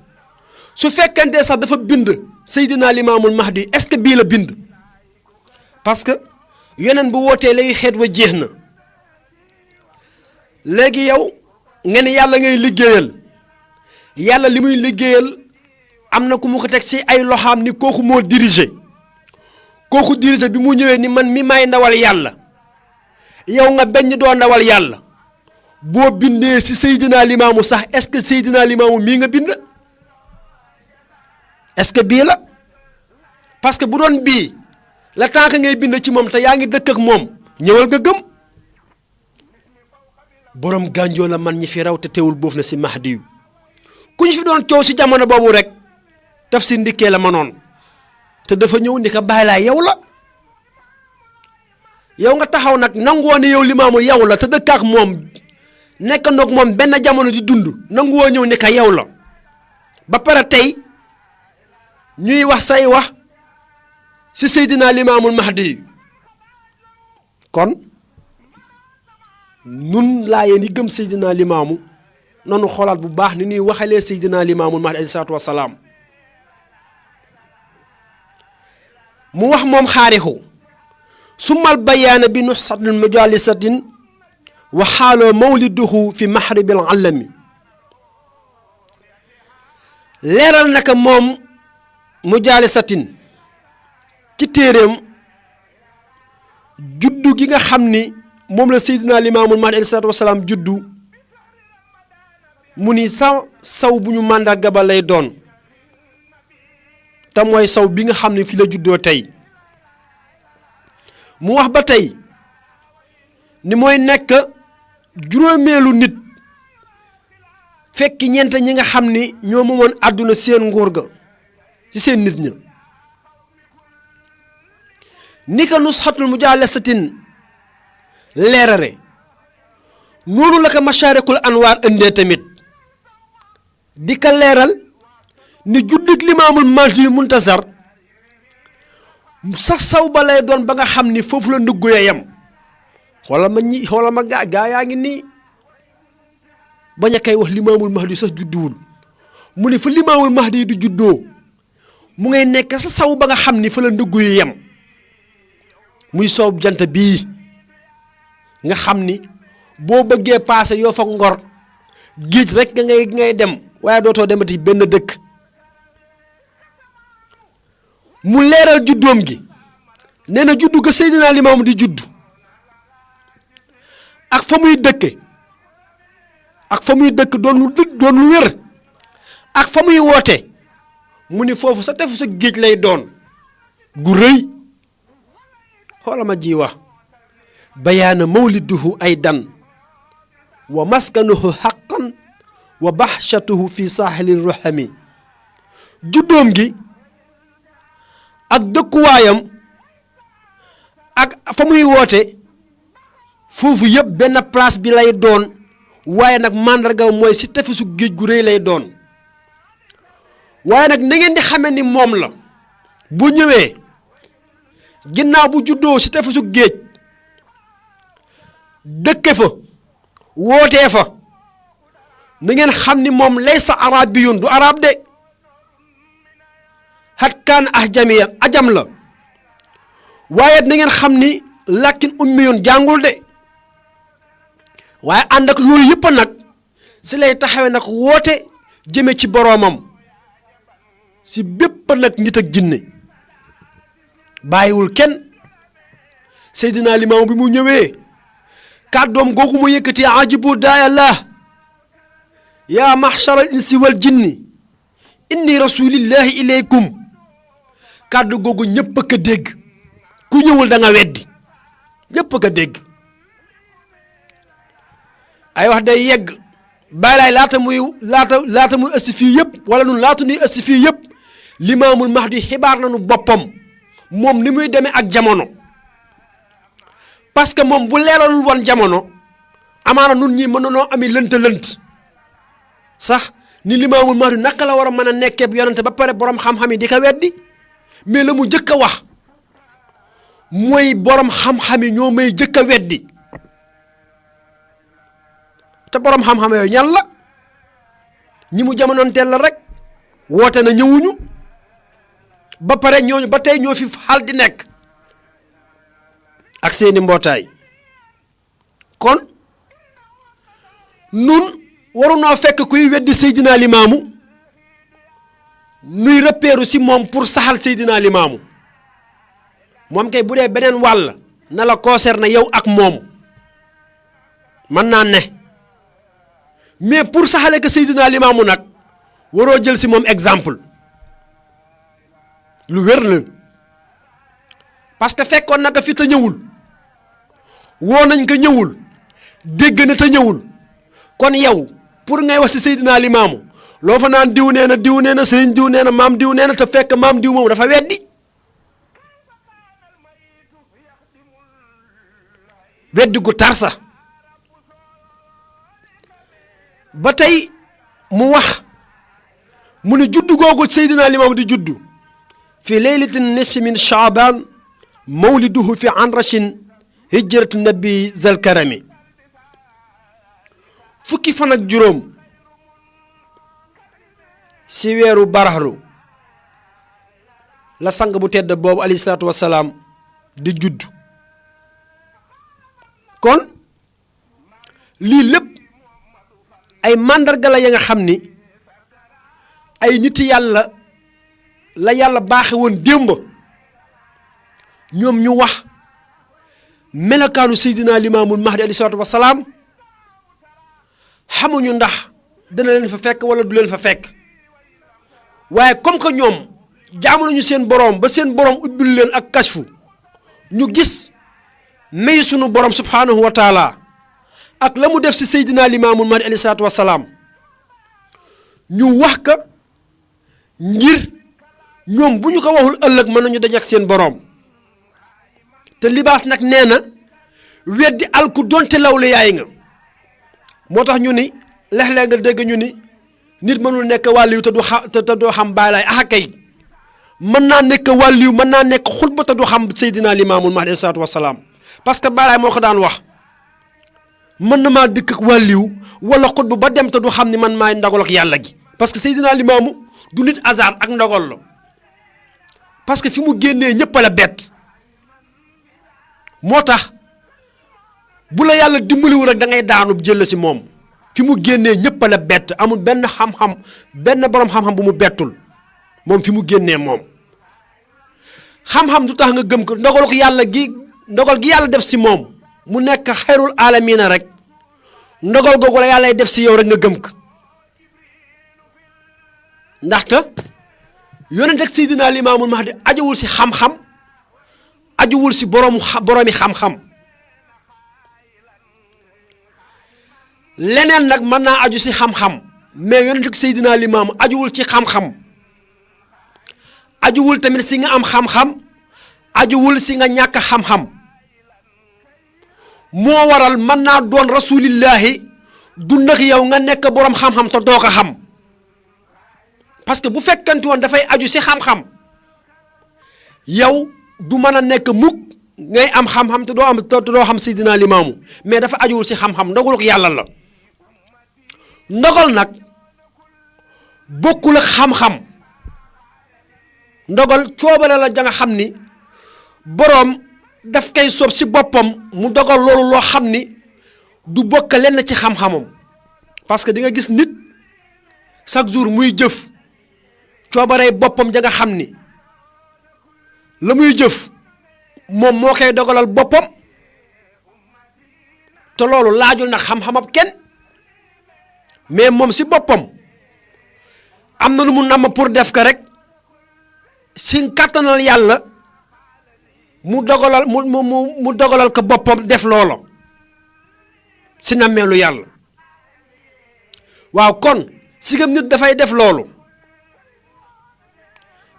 B: su fekkante sax dafa bind Seydina Limaamul Mahdi est-ce que bii la bind parce que yeneen bu wootee lay xeet wa jeex na léegi yow nga ne yàlla ngay liggéeyal yàlla li muy liggéeyal am na ku mu ko teg si ay loxaam ni kooku moo dirigé bi mu ñëwee ni man mi may ndawal yàlla yow nga bañ doo ndawal yàlla boo bindee si Seydina Limaamu sax est-ce que Seydina Limaamu mii nga bind est-ce que bii la parce que bu doon bii la tant que ngay bind ci moom te yaa ngi dëkk ak moom ñëwal nga gëm borom gànjoo la man ñi fi raw te teewul boof na si Mahdi yu ku ñu fi doon coow si jamono boobu rek taf si ndikkee la manoon te dafa ñëw ni ko Baay Laay yow la yow nga taxaw nag nanguwoo ne yow Limaamu yow la te dëkk ak moom nekk ndoog moom benn jamono di dund nanguwoo ñëw ni ko yow la ba pare tey ñuy wax say wax si Seydina Limaamul Mahdi kon nun laa yéen yi gëm Seydina Limaamu noonu xoolaat bu baax ni ñuy waxalee Seydina Limaamul Mahdi alayhi salaatu wasalaam mu wax moom xaarixu summal bayaana bi nuxsatil mujalisatin wa xaaloo mawliduhu fi mahribil alami leeral naka moom mujalisatin ci téeréem juddu gi nga xam ni moom la Seydina Limaamul Mahdi alayhi salaatu wasalaam juddu mu ni saw bu ñu màndarga ba lay doon te mooy saw bi nga xam ne fi la juddoo tey mu wax ba tey ni mooy nekk juróomeelu nit fekk ñeent ñi nga xam ni ñoo moomoon àdduna seen nguur ga ci seen nit ña ni ka nusxatul mujaalasatin leerare noonu la ko masharikul anwaar ëndee tamit di ko leeral ni juddug Limaamul Mahdi Muntasar sax saw ba lay doon ba nga xam ni foofu la ndugg ya yem xoolal ma gaa yaa ngi nii bañ a koy wax Limaamul Mahdi sax judduwul mu ne fa Limaamul Mahdi di juddoo mu ngay nekk sa saw ba nga xam ni fa la ndugg ya yem muy soow jant bii nga xam ni boo bëggee paase yoo fa Ngor géej rek nga ngay dem waaye dootoo demati benn dëkk mu leeral juddoom gi nee na juddu ga Seydina Limaamu di juddu ak fa muy dëkk doon lu wér ak fa muy woote mu ni foofu sa tefu sa géej lay doon gu rëy xoola ma ji wax bayaana mawliduhu aydan wa maskanuhu xaqan wa baxshatuhu fi saaxili ruhami juddoom gi ak dëkkuwaayam ak fa muy woote foofu yëpp benn place bi lay doon waaye nag màndarga mooy si tefesu géej gu rëy lay doon waaye nag na ngeen di xamee ni moom la bu ñëwee ginnaaw bu juddoo si tefesu géej dëkke fa wootee fa na ngeen xam ni moom laysa arabiyun du arab de xat kaan ajamiya ajam la waaye na ngeen xam ni làkkin ummiyun jàngul de waaye ànd ak loolu yëpp nag si lay taxawee nag woote jëme ci boroomam si bépp nag nit ak jinne bàyyiwul kenn Seydina Limaamu bi mu ñëwee kàddoom googu mu yëkkati ajibu daayallah yaa mahshara al insi wal jinni inni rasulillahi ilaykum kàddu googu ñëpp a ko dégg ku ñëwul da nga weddi ñëpp a ko dégg ay wax day yegg bàyyi laay laata muy ëssi fii yëpp wala nun laata nuy ëssi fii yëpp limaamul mahdi xibaar nañu boppam moom ni muy demee ak jamono parce que moom bu leeralul woon jamono amaana nun ñi mën nanoo ami lënt sax ni limaamul mahdi naka la war a mën a nekkee bu yonante ba pare borom xam-xam yi di ko weddi mais la mu jëkk a wax mooy borom xam-xam yi ñoo may jëkk a weddi te borom xam-xam yooyu ñan la ñi mu jamonoonteel la rek woote na ñëwuñu ba pare ñooñu ba tey ñoo fi xal di nekk ak seeni mbootaay kon nun warunoo fekk kuy weddi Seydina Limaamu nuy repéeru si moom pour saxal Seydina Limaamu moom kay bu dee beneen wàll na la concerné yow ak moom mën naa ne mais pour saxale que Seydina Limaamu nag waroo jël si moom exemple lu wér la parce que fekkoon na ko fi te ñëwul woo nañ ko ñëwul dégg na te ñëwul kon yow pour ngay wax si Seydina Limaamu loo fa naan diw nee na sëriñ diw nee na maam diw nee na te fekk maam diw moom dafa weddi weddi gu tar sax ba tey mu wax mu ne juddu googu Seydina Limaamu di juddu fi laylatin nisfi min Shaaban mawliduhu fi anrashin hijratu nabi zal karami fukki fan ak juróom si weeru baraxlu la sang bu tedd boobu alayhi salaatu wassalaam di judd kon lii lépp ay màndarga la ya nga xam ni ay nit yàlla la yàlla baaxe woon démb ñoom ñu wax melokaanu Seydina Limaamul Mahdi alayhi salaatu wassalaam xamuñu ndax dana leen fa fekk wala du leen fa fekk waaye comme que ñoom jaamu nañu seen boroom ba seen boroom ubbil leen ak kashfu ñu gis may sunu boroom subhaanahu wa taala ak la mu def si Seydina Limaamul Mahdi alayhi salaatu wassalaam ñu wax ka ngir ñoom bu ñu ko waxul ëllëg mën nañu dajeek seen boroom te libaas nag nee na weddi alku donte law la yaay nga moo tax ñu ni lex-leeg nga dégg ñu ni nit mënul nekk wàlliw te du xam Baay Laay ah kay mën naa nekk wàlliw mën naa nekk xutba te du xam Seydina Limaamul Mahdi alayhi salaatu wassalaam parce que Baay Laay moo ko daan wax mën na maa dëkk ak wàlliw wala xutba ba dem te du xam ni man maay ndogal ak yàlla gi parce que Seydina Limaamu du nit hasard ak ndogal la parce que fi mu génnee ñëpp la bett moo tax bu la yàlla dimbaliwul rek da ngay daanu jël si moom fi mu génnee ñëpp la bett amul benn xam-xam benn borom xam-xam bu mu bettul moom fi mu génnee moom xam-xam du tax nga gëm ko ndogal gi yàlla def si moom mu nekk xayrul aalamiina rek ndogal googu la yàlla def si yow rek nga gëm ko ndaxte yonent ak Seydina Limaamul Mahdi ajuwul si xam-xam ajuwul si boroomi xam-xam leneen nag mën naa aju si xam-xam mais yonent ak Seydina Limaamu ajuwul ci xam-xam ajuwul tamit si nga am xam-xam ajuwul si nga ñàkk xam-xam moo waral mën naa doon rasulillahi du ndax yow nga nekk boroom xam-xam te doo ko xam parce que bu fekkante woon dafay aju si xam-xam yow du mën a nekk mukk ngay am xam-xam te doo xam Seydina Limaamu mais dafa ajuwul si xam-xam ndogalu ko yàlla la ndogal nag bokkul ak xam-xam ndogal coobare la ja nga xam ni boroom daf koy soob si boppam mu dogal loolu loo xam ni du bokk lenn ci xam-xamam parce que di nga gis nit chaque jour muy jëf coobarey boppam ja nga xam ni la muy jëf moom moo koy dogalal boppam te loolu laajul nag xam-xamab kenn mais moom si boppam am na lu mu namm pour def ko rek si kàttanal yàlla mu dogalal ko boppam def loolo si nammeelu yàlla waaw kon sigam nit dafay def loolu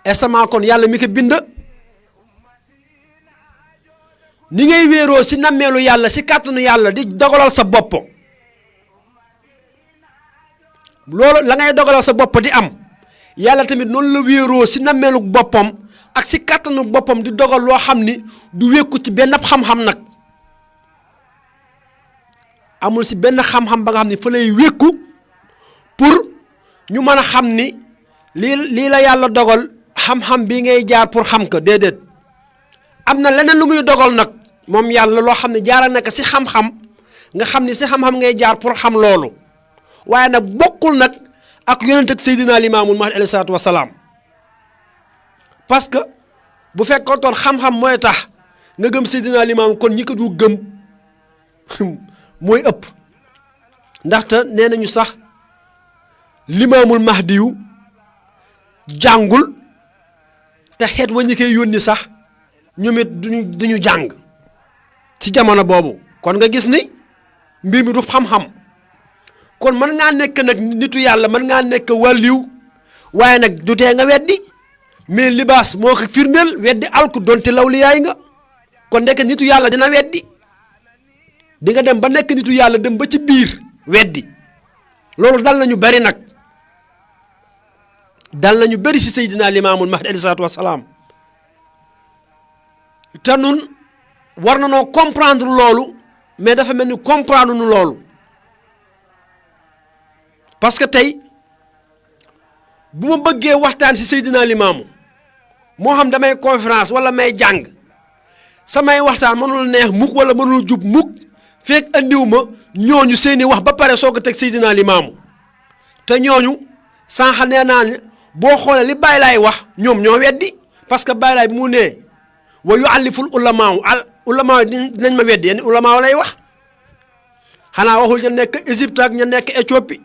B: estement kon yàlla mi ko bind ni ngay wéeroo si nammeelu yàlla si kàttanu yàlla di dogalal sa bopp loolu la ngay dogalal sa bopp di am yàlla tamit noonu la wéeroo si nammeelu boppam ak si kàttanu boppam di dogal loo xam ni du wékku ci benn xam-xam nag amul si benn xam-xam ba nga xam ni fa lay wékku pour ñu mën a xam ni lii la yàlla dogal xam-xam bi ngay jaar pour xam ko déedéet am na leneen lu muy dogal nag moom yàlla loo xam ne jaara na ko si xam-xam nga xam ni si xam-xam ngay jaar pour xam loolu waaye nag bokkul nag ak yonent ak Seydina Limaamul Mahdi alayhi salaatu wa salaam parce que bu fekkoon xam-xam mooy tax nga gëm Seydina Limaam kon ñi ko du gëm mooy ëpp ndaxte nee nañu sax Limaamul Mahdi yu jàngul te xeet wa ñi koy yónni sax ñoom it duñu jàng ci jamono boobu kon nga gis ni mbir mi du xam-xam kon mën ngaa nekk nag nitu yàlla mën ngaa nekk wàlliw waaye nag du tee nga weddi mais libaas moo ko firndeel weddi alku donte law li yaay nga kon nekk nitu yàlla dina weddi di nga dem ba nekk nitu yàlla dem ba ci biir weddi loolu dal nañu bari nag dal nañu bari ci Seydina Limaamul Mahdi alayhi salaatu wa salaam te nun war na noo comprendre loolu mais dafa mel ni comprendre nu loolu parce que tey bu ma bëggee waxtaan ci Seydina Limaamu moo xam damay conférence wala may jàng samay waxtaan mënul neex mukk wala mënul jub mukk fekk andiw ma ñooñu seeni wax ba pare soog a teg Seydina Limaamu te ñooñu sànq nee naa boo xoolee li Baay Laay wax ñoom ñoo weddi parce que Baay Laay bi mu nee wa yu'alliful ulamaaw dinañ ma weddi yenn ulamaaw lay wax xanaa waxul ña nekk Égypte ak ña nekk Éthiopie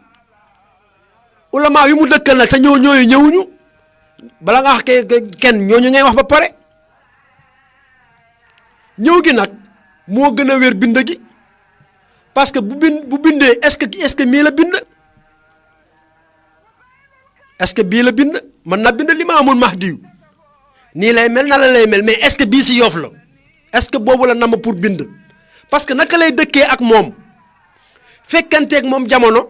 B: ulamaaw yu mu dëkkal nag te ñooñu ñëwuñu bala nga wax kenn ñooñu ngay wax ba pare ñëw gi nag moo gën a wér bind gi parce que bu bindee est-ce que mii la bind est-ce que bii la bind man na bind Limaamul Mahdi nii lay mel na la lay mel mais est-ce que bii si Yoff la est-ce que boobu la nam pour bind parce que naka lay dëkkee ak moom fekkanteeg moom jamono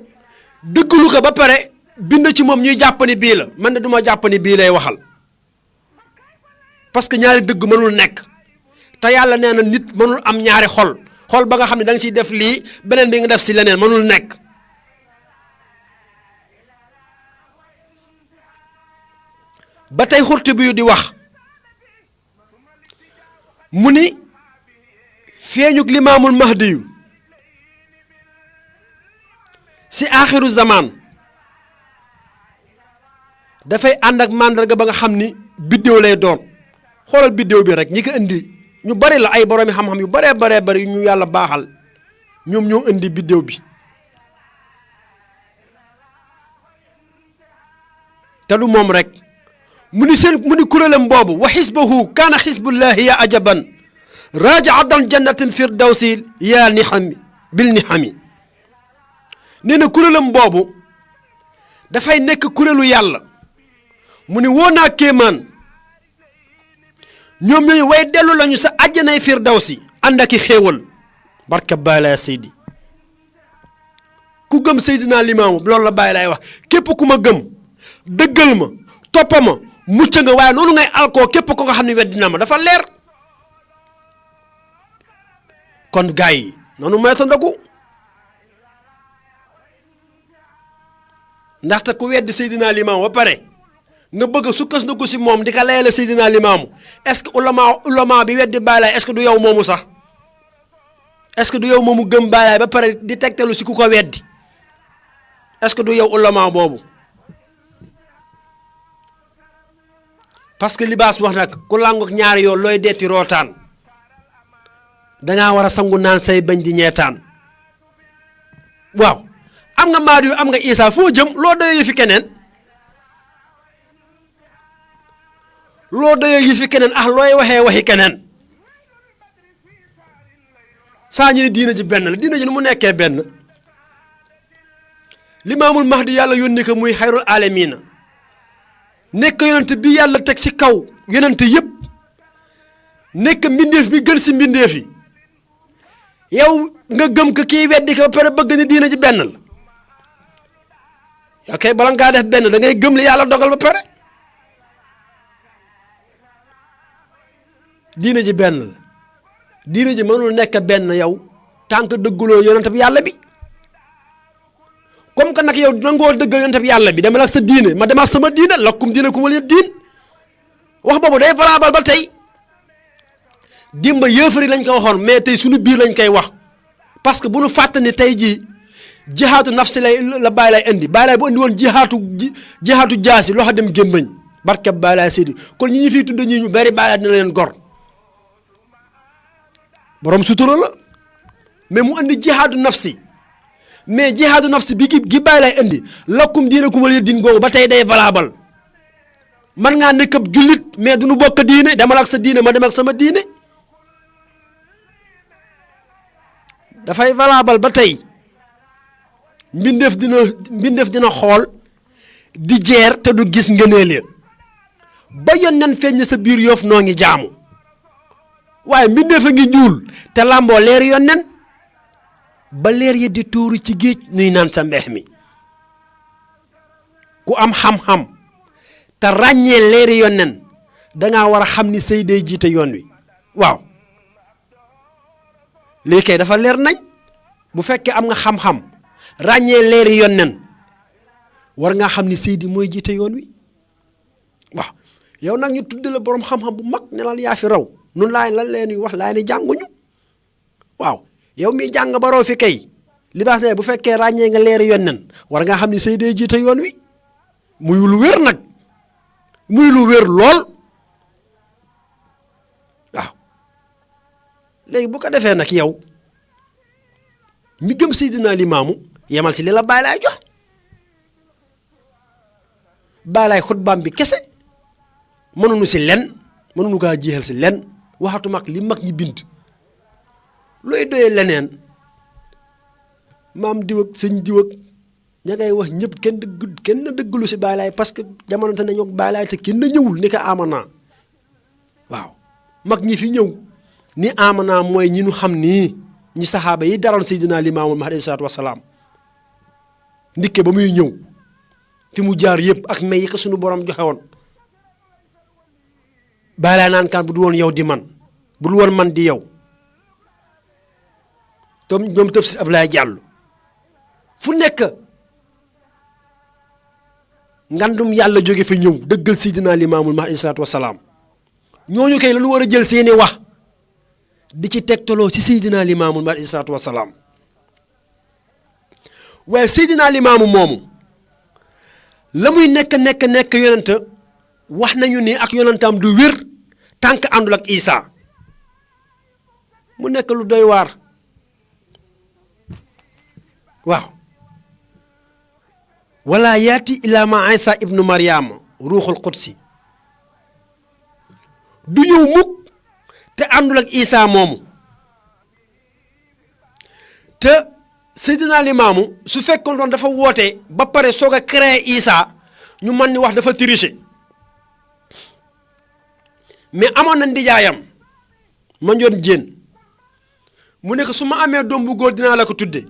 B: dëggalu ko ba pare bind ci moom ñuy jàpp ni bii la man de duma jàpp ni bii lay waxal parce que ñaari dëgg mënul nekk te yàlla nee na nit mënul am ñaari xol ba nga xam ne da nga siy def lii beneen bi nga def si leneen mënul nekk ba tey Xurtubi yu di wax mu ni feeñuk Limaamul Mahdi yu si aaxiru zamaan dafay ànd ak màndarga ba nga xam ni biddéew lay doon xoolal biddéew bi rek ñi ko indi ñu bari la ay boroomi xam-xam yu baree bari ñu yàlla baaxal ñoom ñoo indi biddéew bi te du moom rek mu ni kuréelam boobu wa xisbahu kaana xisbullahi ya ajaban raajaatan jannatin firdawsi yaa nixami bil nixami nee na kuréelam boobu dafay nekk kuréelu yàlla mu ni woo naa kéemaan ñoom ñooñu way dellu lañu sa àjjanay firdawsi ànd ak i xéewal barka Baay Laay Seydi ku gëm Seydina Limaamu loolu la Baay Laay wax képp ku ma gëm dëggal ma toppa ma mucc nga waaye noonu ngay alkoo képp ko nga xam ne weddi na ma dafa leer kon gars yi noonu moyta ndogu ndaxte ku weddi Seydina Limaamu ba pare nga bëgg a sukkandiku si moom di ko layale Seydina Limaamu est-ce que ulama bi weddi Baay Laay est-ce que du yow moomu sax est-ce que du yow moomu gëm Baay Laay ba pare di tegtalu si ku ko weddi est-ce que du yow ulama boobu parce que libaas wax nag ku làngook ñaari yoon looy deeti rootaan dangaa war a sangu naan say bañ di ñeetaan waaw am nga Maadi yu am nga Isa foo jëm loo doyee yi fi keneen loo doyee yi fi keneen looy waxee waxi keneen saa ñu ne diina ji benn la diina ji nu mu nekkee benn Limaamul Mahdi yàlla yónni ko muy xayrul aalamiina nekk yonent bi yàlla teg ci kaw yonent yëpp nekk mbindeef bi gën ci mbindeef yi yow nga gëm ko kii weddi ko ba pare bëgg ni diina ji benn la ok bala ngaa def benn da ngay gëm li yàlla dogal ba pare diina ji benn la diina ji mënul nekk benn yow tant que dëgguloo yonent bi yàlla bi comme que nag yow nangoo dëggal yonent bi yàlla bi demal ak sa diine ma demal sama diine lakkum diinakum waliya diin wax boobu day valable ba tey dimba yëfari lañ ko waxoon mais tey suñu biir lañ koy wax parce que bu nu fàtte ni tey jii jihaatu nafsi la bàyyi lay indi bàyyi lay bu indi woon jihaatu jaasi loxo dem gémbañ barkeb bàyyi lay séddi kon ñi ñu fiy tudd ñii ñu bari bàyyi lay dina leen gor borom sutura la mais mu indi jihaatu nafsi mais jihaadu nafsi bi gi bàyyi lay indi lakkum diinakum waliya diin googu ba tey day valable man ngaa nekk ab jullit mais du nu bokk diine demal ak sa diine ma dem ak sama diine dafay valable ba tey mbindeef dina xool di jeer te du gis ngëneel ya ba yónneen feeñ sa biir Yoof noo ngi jaamu waaye mbindeef a ngi ñuul te làmboo leer yónneen ba leer yi di tuuru ci géej nuy naan sa mbeex mi ku am xam-xam te ràññee leeri yónneen dangaa war a xam ni sëy day jiite yoon wi waaw lii kay dafa leer nañ bu fekkee am nga xam-xam ràññee leeri yónneen war ngaa xam ni Seydi mooy jiite yoon wi waaw yow nag ñu tudd la borom xam-xam bu mag ne la yaa fi raw nun laay lan leen wax laay ni jànguñu waaw yow mi jàng ba raw fi kay libaas ne bu fekkee ràññee nga leeri yónneen war ngaa xam ni Seydi jiite yoon wi muy lu wér nag muy lu wér lool waaw léegi bu ko defee nag yow mi gëm Seydina Limaamu yemal si li la Baay Laay jox Baay Laay xutbaam bi kese mënuñu si len mënuñu kaa jeexal si len waxatu mag li mag ñi bind looy doyee leneen maam diw ak sëñ diw ak ña ngay wax ñëpp kenn dëggalu si Baay Laay parce que jamono te nañoo Baay Laay te kenn ñëwul ni ko amana waaw mag ñi fi ñëw ni amana mooy ñi nu xam nii ñi saxaaba yi daroon Seydina Limaamu Mahdi alayhi salaatu wasalaam ndikke ba muy ñëw fi mu jaar yëpp ak may yi ko suñu borom joxe woon Baay Laay naan kaan bu dul woon yow di man bu dul woon man di yow tom ñoom tafsir Ablaye Diallo fu nekk ngandum yàlla jóge fi ñëw dëggal Seydina Limaamul Mahdi alayhi salaatu wasalaam ñooñu kay lañu war a jël seeni wax di ci tegtaloo ci Seydina Limaamul Mahdi alayhi salaatu wasalaam waaye Seydina Limaamu moomu la muy nekk yonent wax nañu ni ak yonentam du wér tànk àndul ak Isa mu nekk lu doy waar waaw wala yaati illa ma Isa ibnu Maryama ruuxul qudsi du ñëw mukk te àndul ak Isa moomu te Seydina Limaamu su fekkoon doon dafa woote ba pare soog a créer Isa ñu mën ni wax dafa tricher mais amoon na ndijaayam ma njoon jéen mu ne ko su ma amee doom bu góor dinaa la ko tudde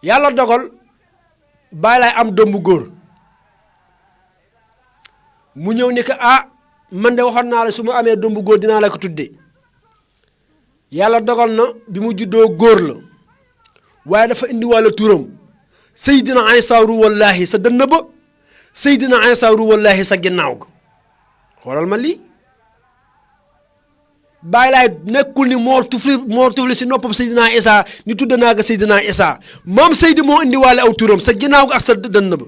B: yàlla dogal Baay Laay am doom bu góor mu ñëw ni ko man de waxoon naa la su ma amee doom bu góor dinaa la ko tudde yàlla dogal na bi mu juddoo góor la waaye dafa indi wàlla turam Seydina Isa ruwallaahi sa dënn ba Seydina Isa ruwallaahi sa ginnaaw ga xoolal ma lii Baay Laay nekkul ni moo tufli si noppam Seydina Isa ni tudd naa ko Seydina Isa maam Seydi moo indi wàlle aw turam sa ginnaaw ga ak sa dënn ba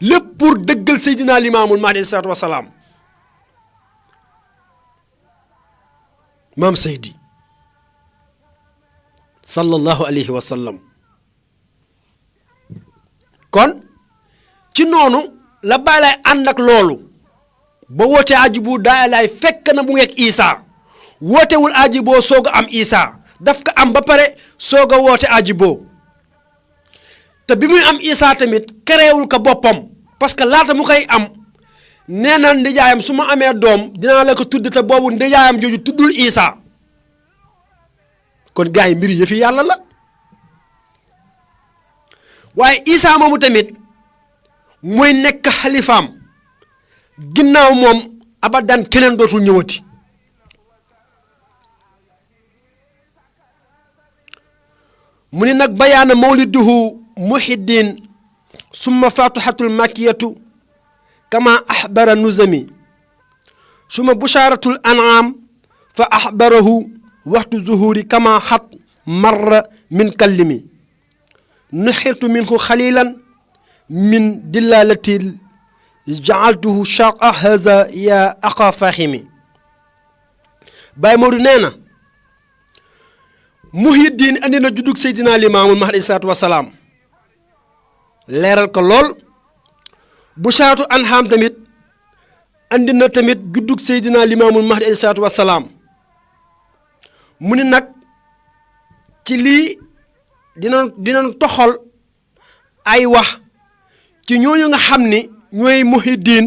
B: lépp pour dëggal Seydina Limaamul Mahdi alayhi salaatu wasalaam maam Seydi sallallahu alayhi wa sallam kon ci noonu la Baay Laay ànd ak loolu ba woote ajibu Baay Laay fekk na mu ngeeg Isa wootewul ajiboo soog a am Isa daf ko am ba pare soog a woote ajiboo te bi muy am Isa tamit créewul ko boppam parce que laata mu koy am nee na ndijaayam su ma amee doom dinaa la ko tudd te boobu ndijaayam jooju tuddul Isa kon gars yi mbir yëfi yàlla la waaye Isa moomu tamit mooy nekk xalifaam ginnaaw moom abadan keneen dootul ñëwati mu ni nag bayaana mawliduhu muhiddin summa fatihatul makiyatu kama axbara nuzami summa busharatul an'am fa axbarahu waxtu zuhuri kama xat marra min kallimi nuxirtu minhu xalilan min dillalati jaaltuhu shaqa haza ya aqa fahimi Baay Maodo nee na Muhyiddin andi na juddug Seydina Limaamul Mahdi alayhi salaatu wasalaam leeral ko lool bushaaratu an'am tamit andi na tamit juddug Seydina Limaamul Mahdi alayhi salaatu wasalaam mu ni nag ci lii dina toxal ay wax ci ñooñu nga xam ni ñooy Muhyiddin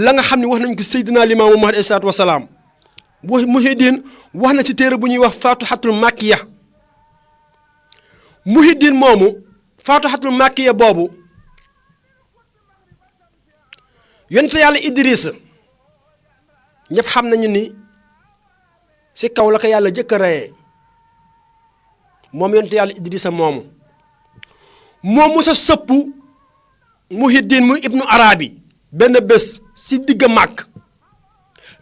B: la nga xam ne wax nañ ko Seydina Limaamu Mahdi alayhi salaatu wasalaam Muhyiddin wax na ci téere bu ñuy wax Faatihatul Makkiya Muhyiddin moomu Faatihatul Makkiya boobu yonent yàlla Idris ñëpp xam nañu ni si kaw la ko yàlla jëkk a reyee moom yonent yàlla Idrissa moomu moom mu sa sëpp Muhyiddin mu Ibnu Arabi benn bés si digg màkk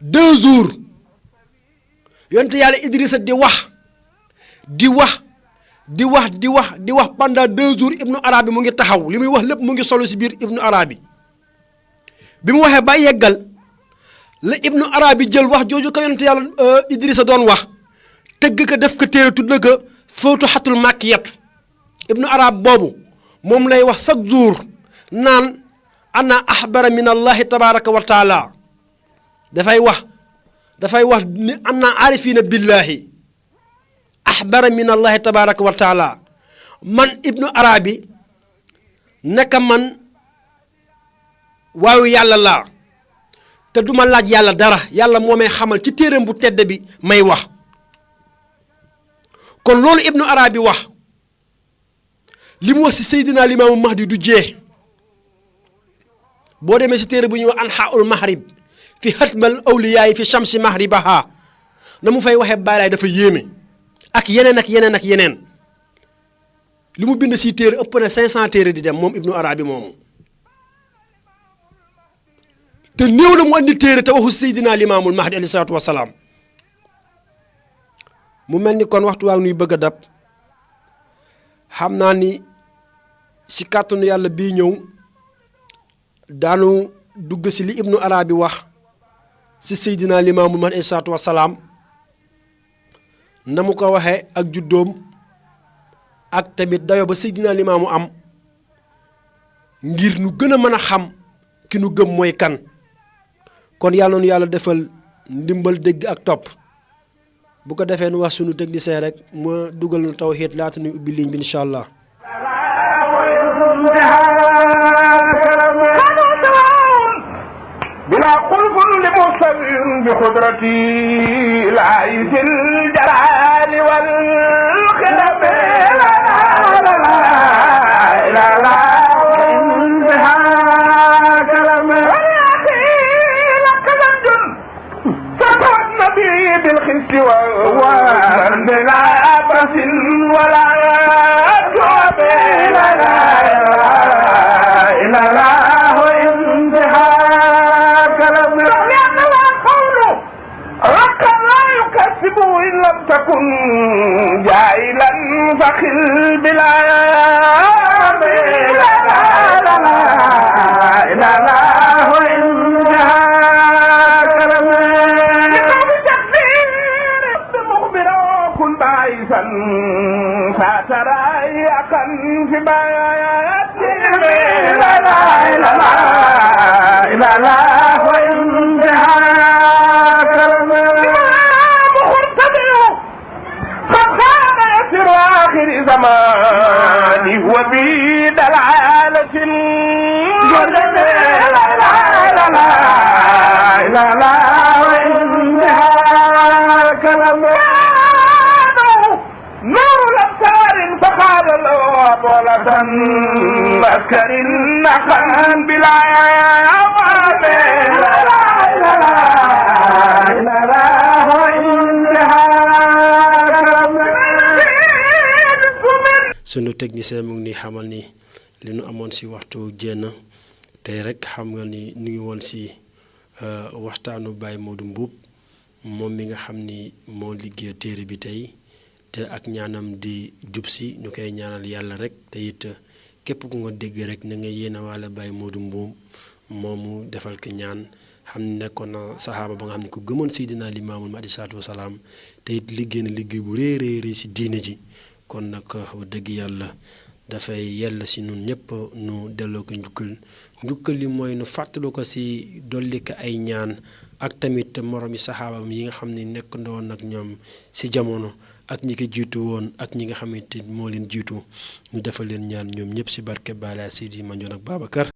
B: 2 jours yonent yàlla Idrissa di wax pendant 2 jours Ibnu Arabi mu ngi taxaw li muy wax lépp mu ngi solo si biir Ibnu Arabi bi mu waxee ba yeggal la Ibnu Arabi jël wax jooju ko yonent yàlla Idrissa doon wax tëgg ko def ko téere tudd ko Faatihatul Makkiyatu Ibnu Arabi boobu moom lay wax chaque jour naan ana axbara min allahi tabaraka wa taala dafay wax ni ana arifina billahi axbara min allahi tabaraka wa taala man Ibnu Arabi naka man waayu yàlla laa te duma laaj yàlla dara yàlla moo may xamal ci téeram bu tedd bi may wax kon loolu Ibnu Arabi wax li mu wax si Seydina Limaamu Mahdi du jee boo demee si téere bu ñuy wax Anhaa'ul Mahrib fi hatmal awliyaa fi shamsi mahribaha na mu fay waxee Baay Laay dafa yéeme ak yeneen li mu bind si téere ëpp na 500 téere di dem moom Ibnu Arabi moomu te néew na mu andi téere te waxu Seydina Limaamul Mahdi alayhi salaatu wasalaam mu mel ni kon waxtu waa nuy bëgg a dab xam naa ni si kàttanu yàlla bii ñëw daanu dugg si li Ibnu Arabi wax si Seydina Limaamul Mahdi alayhi salaatu wasalaam na mu ko waxee ak juddoom ak tamit dayo ba Seydina Limaamu am ngir nu gën a mën a xam ki nu gëm mooy kan kon yàlla noonu yàlla defal ndimbal dégg ak topp bu ko defee nu wax sunu technicien rek ma dugal nu tawhiid laata nuy ubbi ligne bi incha allah
A: بلا خلف لمصور بقدرتي لا يزل الجلال والخلف لا لا لا لا لا انتهى كلام يا اخي لك ذنب فتوى النبي بالخلف والوان بلا بس ولا توب لا لا لا لا انتهى إن لم تكن جاهلا فخل بلا لا لا لا لا لا وإنها كرم فترايقا في بياتي لا لا لا لا لا وانتهى كرمه فكان يسر آخر زماني وبدلالة جرد لا لا لا لا لا وانتهى كرمه نور الأبصار فقال له طولة مسكر النخل بلا عوامل لا لا لا لا لا وانتهى
B: sunu technicien mu ngi xamal ni li nu amoon ci waxtu jenn tey rek xam nga ni ñu ngi woon ci waxtaanu Baye Modou Mboup moom mi nga xam ni moo liggéey téere bi tey te ak ñaanam di jub si ñu koy ñaanal yàlla rek te it képp ku nga dégg rek na nga yéene wala Baye Modou Mboup moomu defal ko ñaan xam ne nekkoon na saxaaba ba nga xam ne ku gëmoon Seydina Limaamul Mahdi salaatu wasalaam te it liggéey na liggéey bu rëy rëy ci diine ji kon nag wax dëgg yàlla dafay yella ci ñun ñëpp nu delloo ko njukkal li mooy nu fàttaloo ko ci dolli ko ay ñaan ak tamit moromi saxaabam yi nga xam ne nekk ndoon ak ñoom ci jamono ak ñi ko jiitu woon ak ñi nga xamante moo leen jiitu ñu defal leen ñaan ñoom ñëpp ci barke Bala Seydi Mandione ak Babacar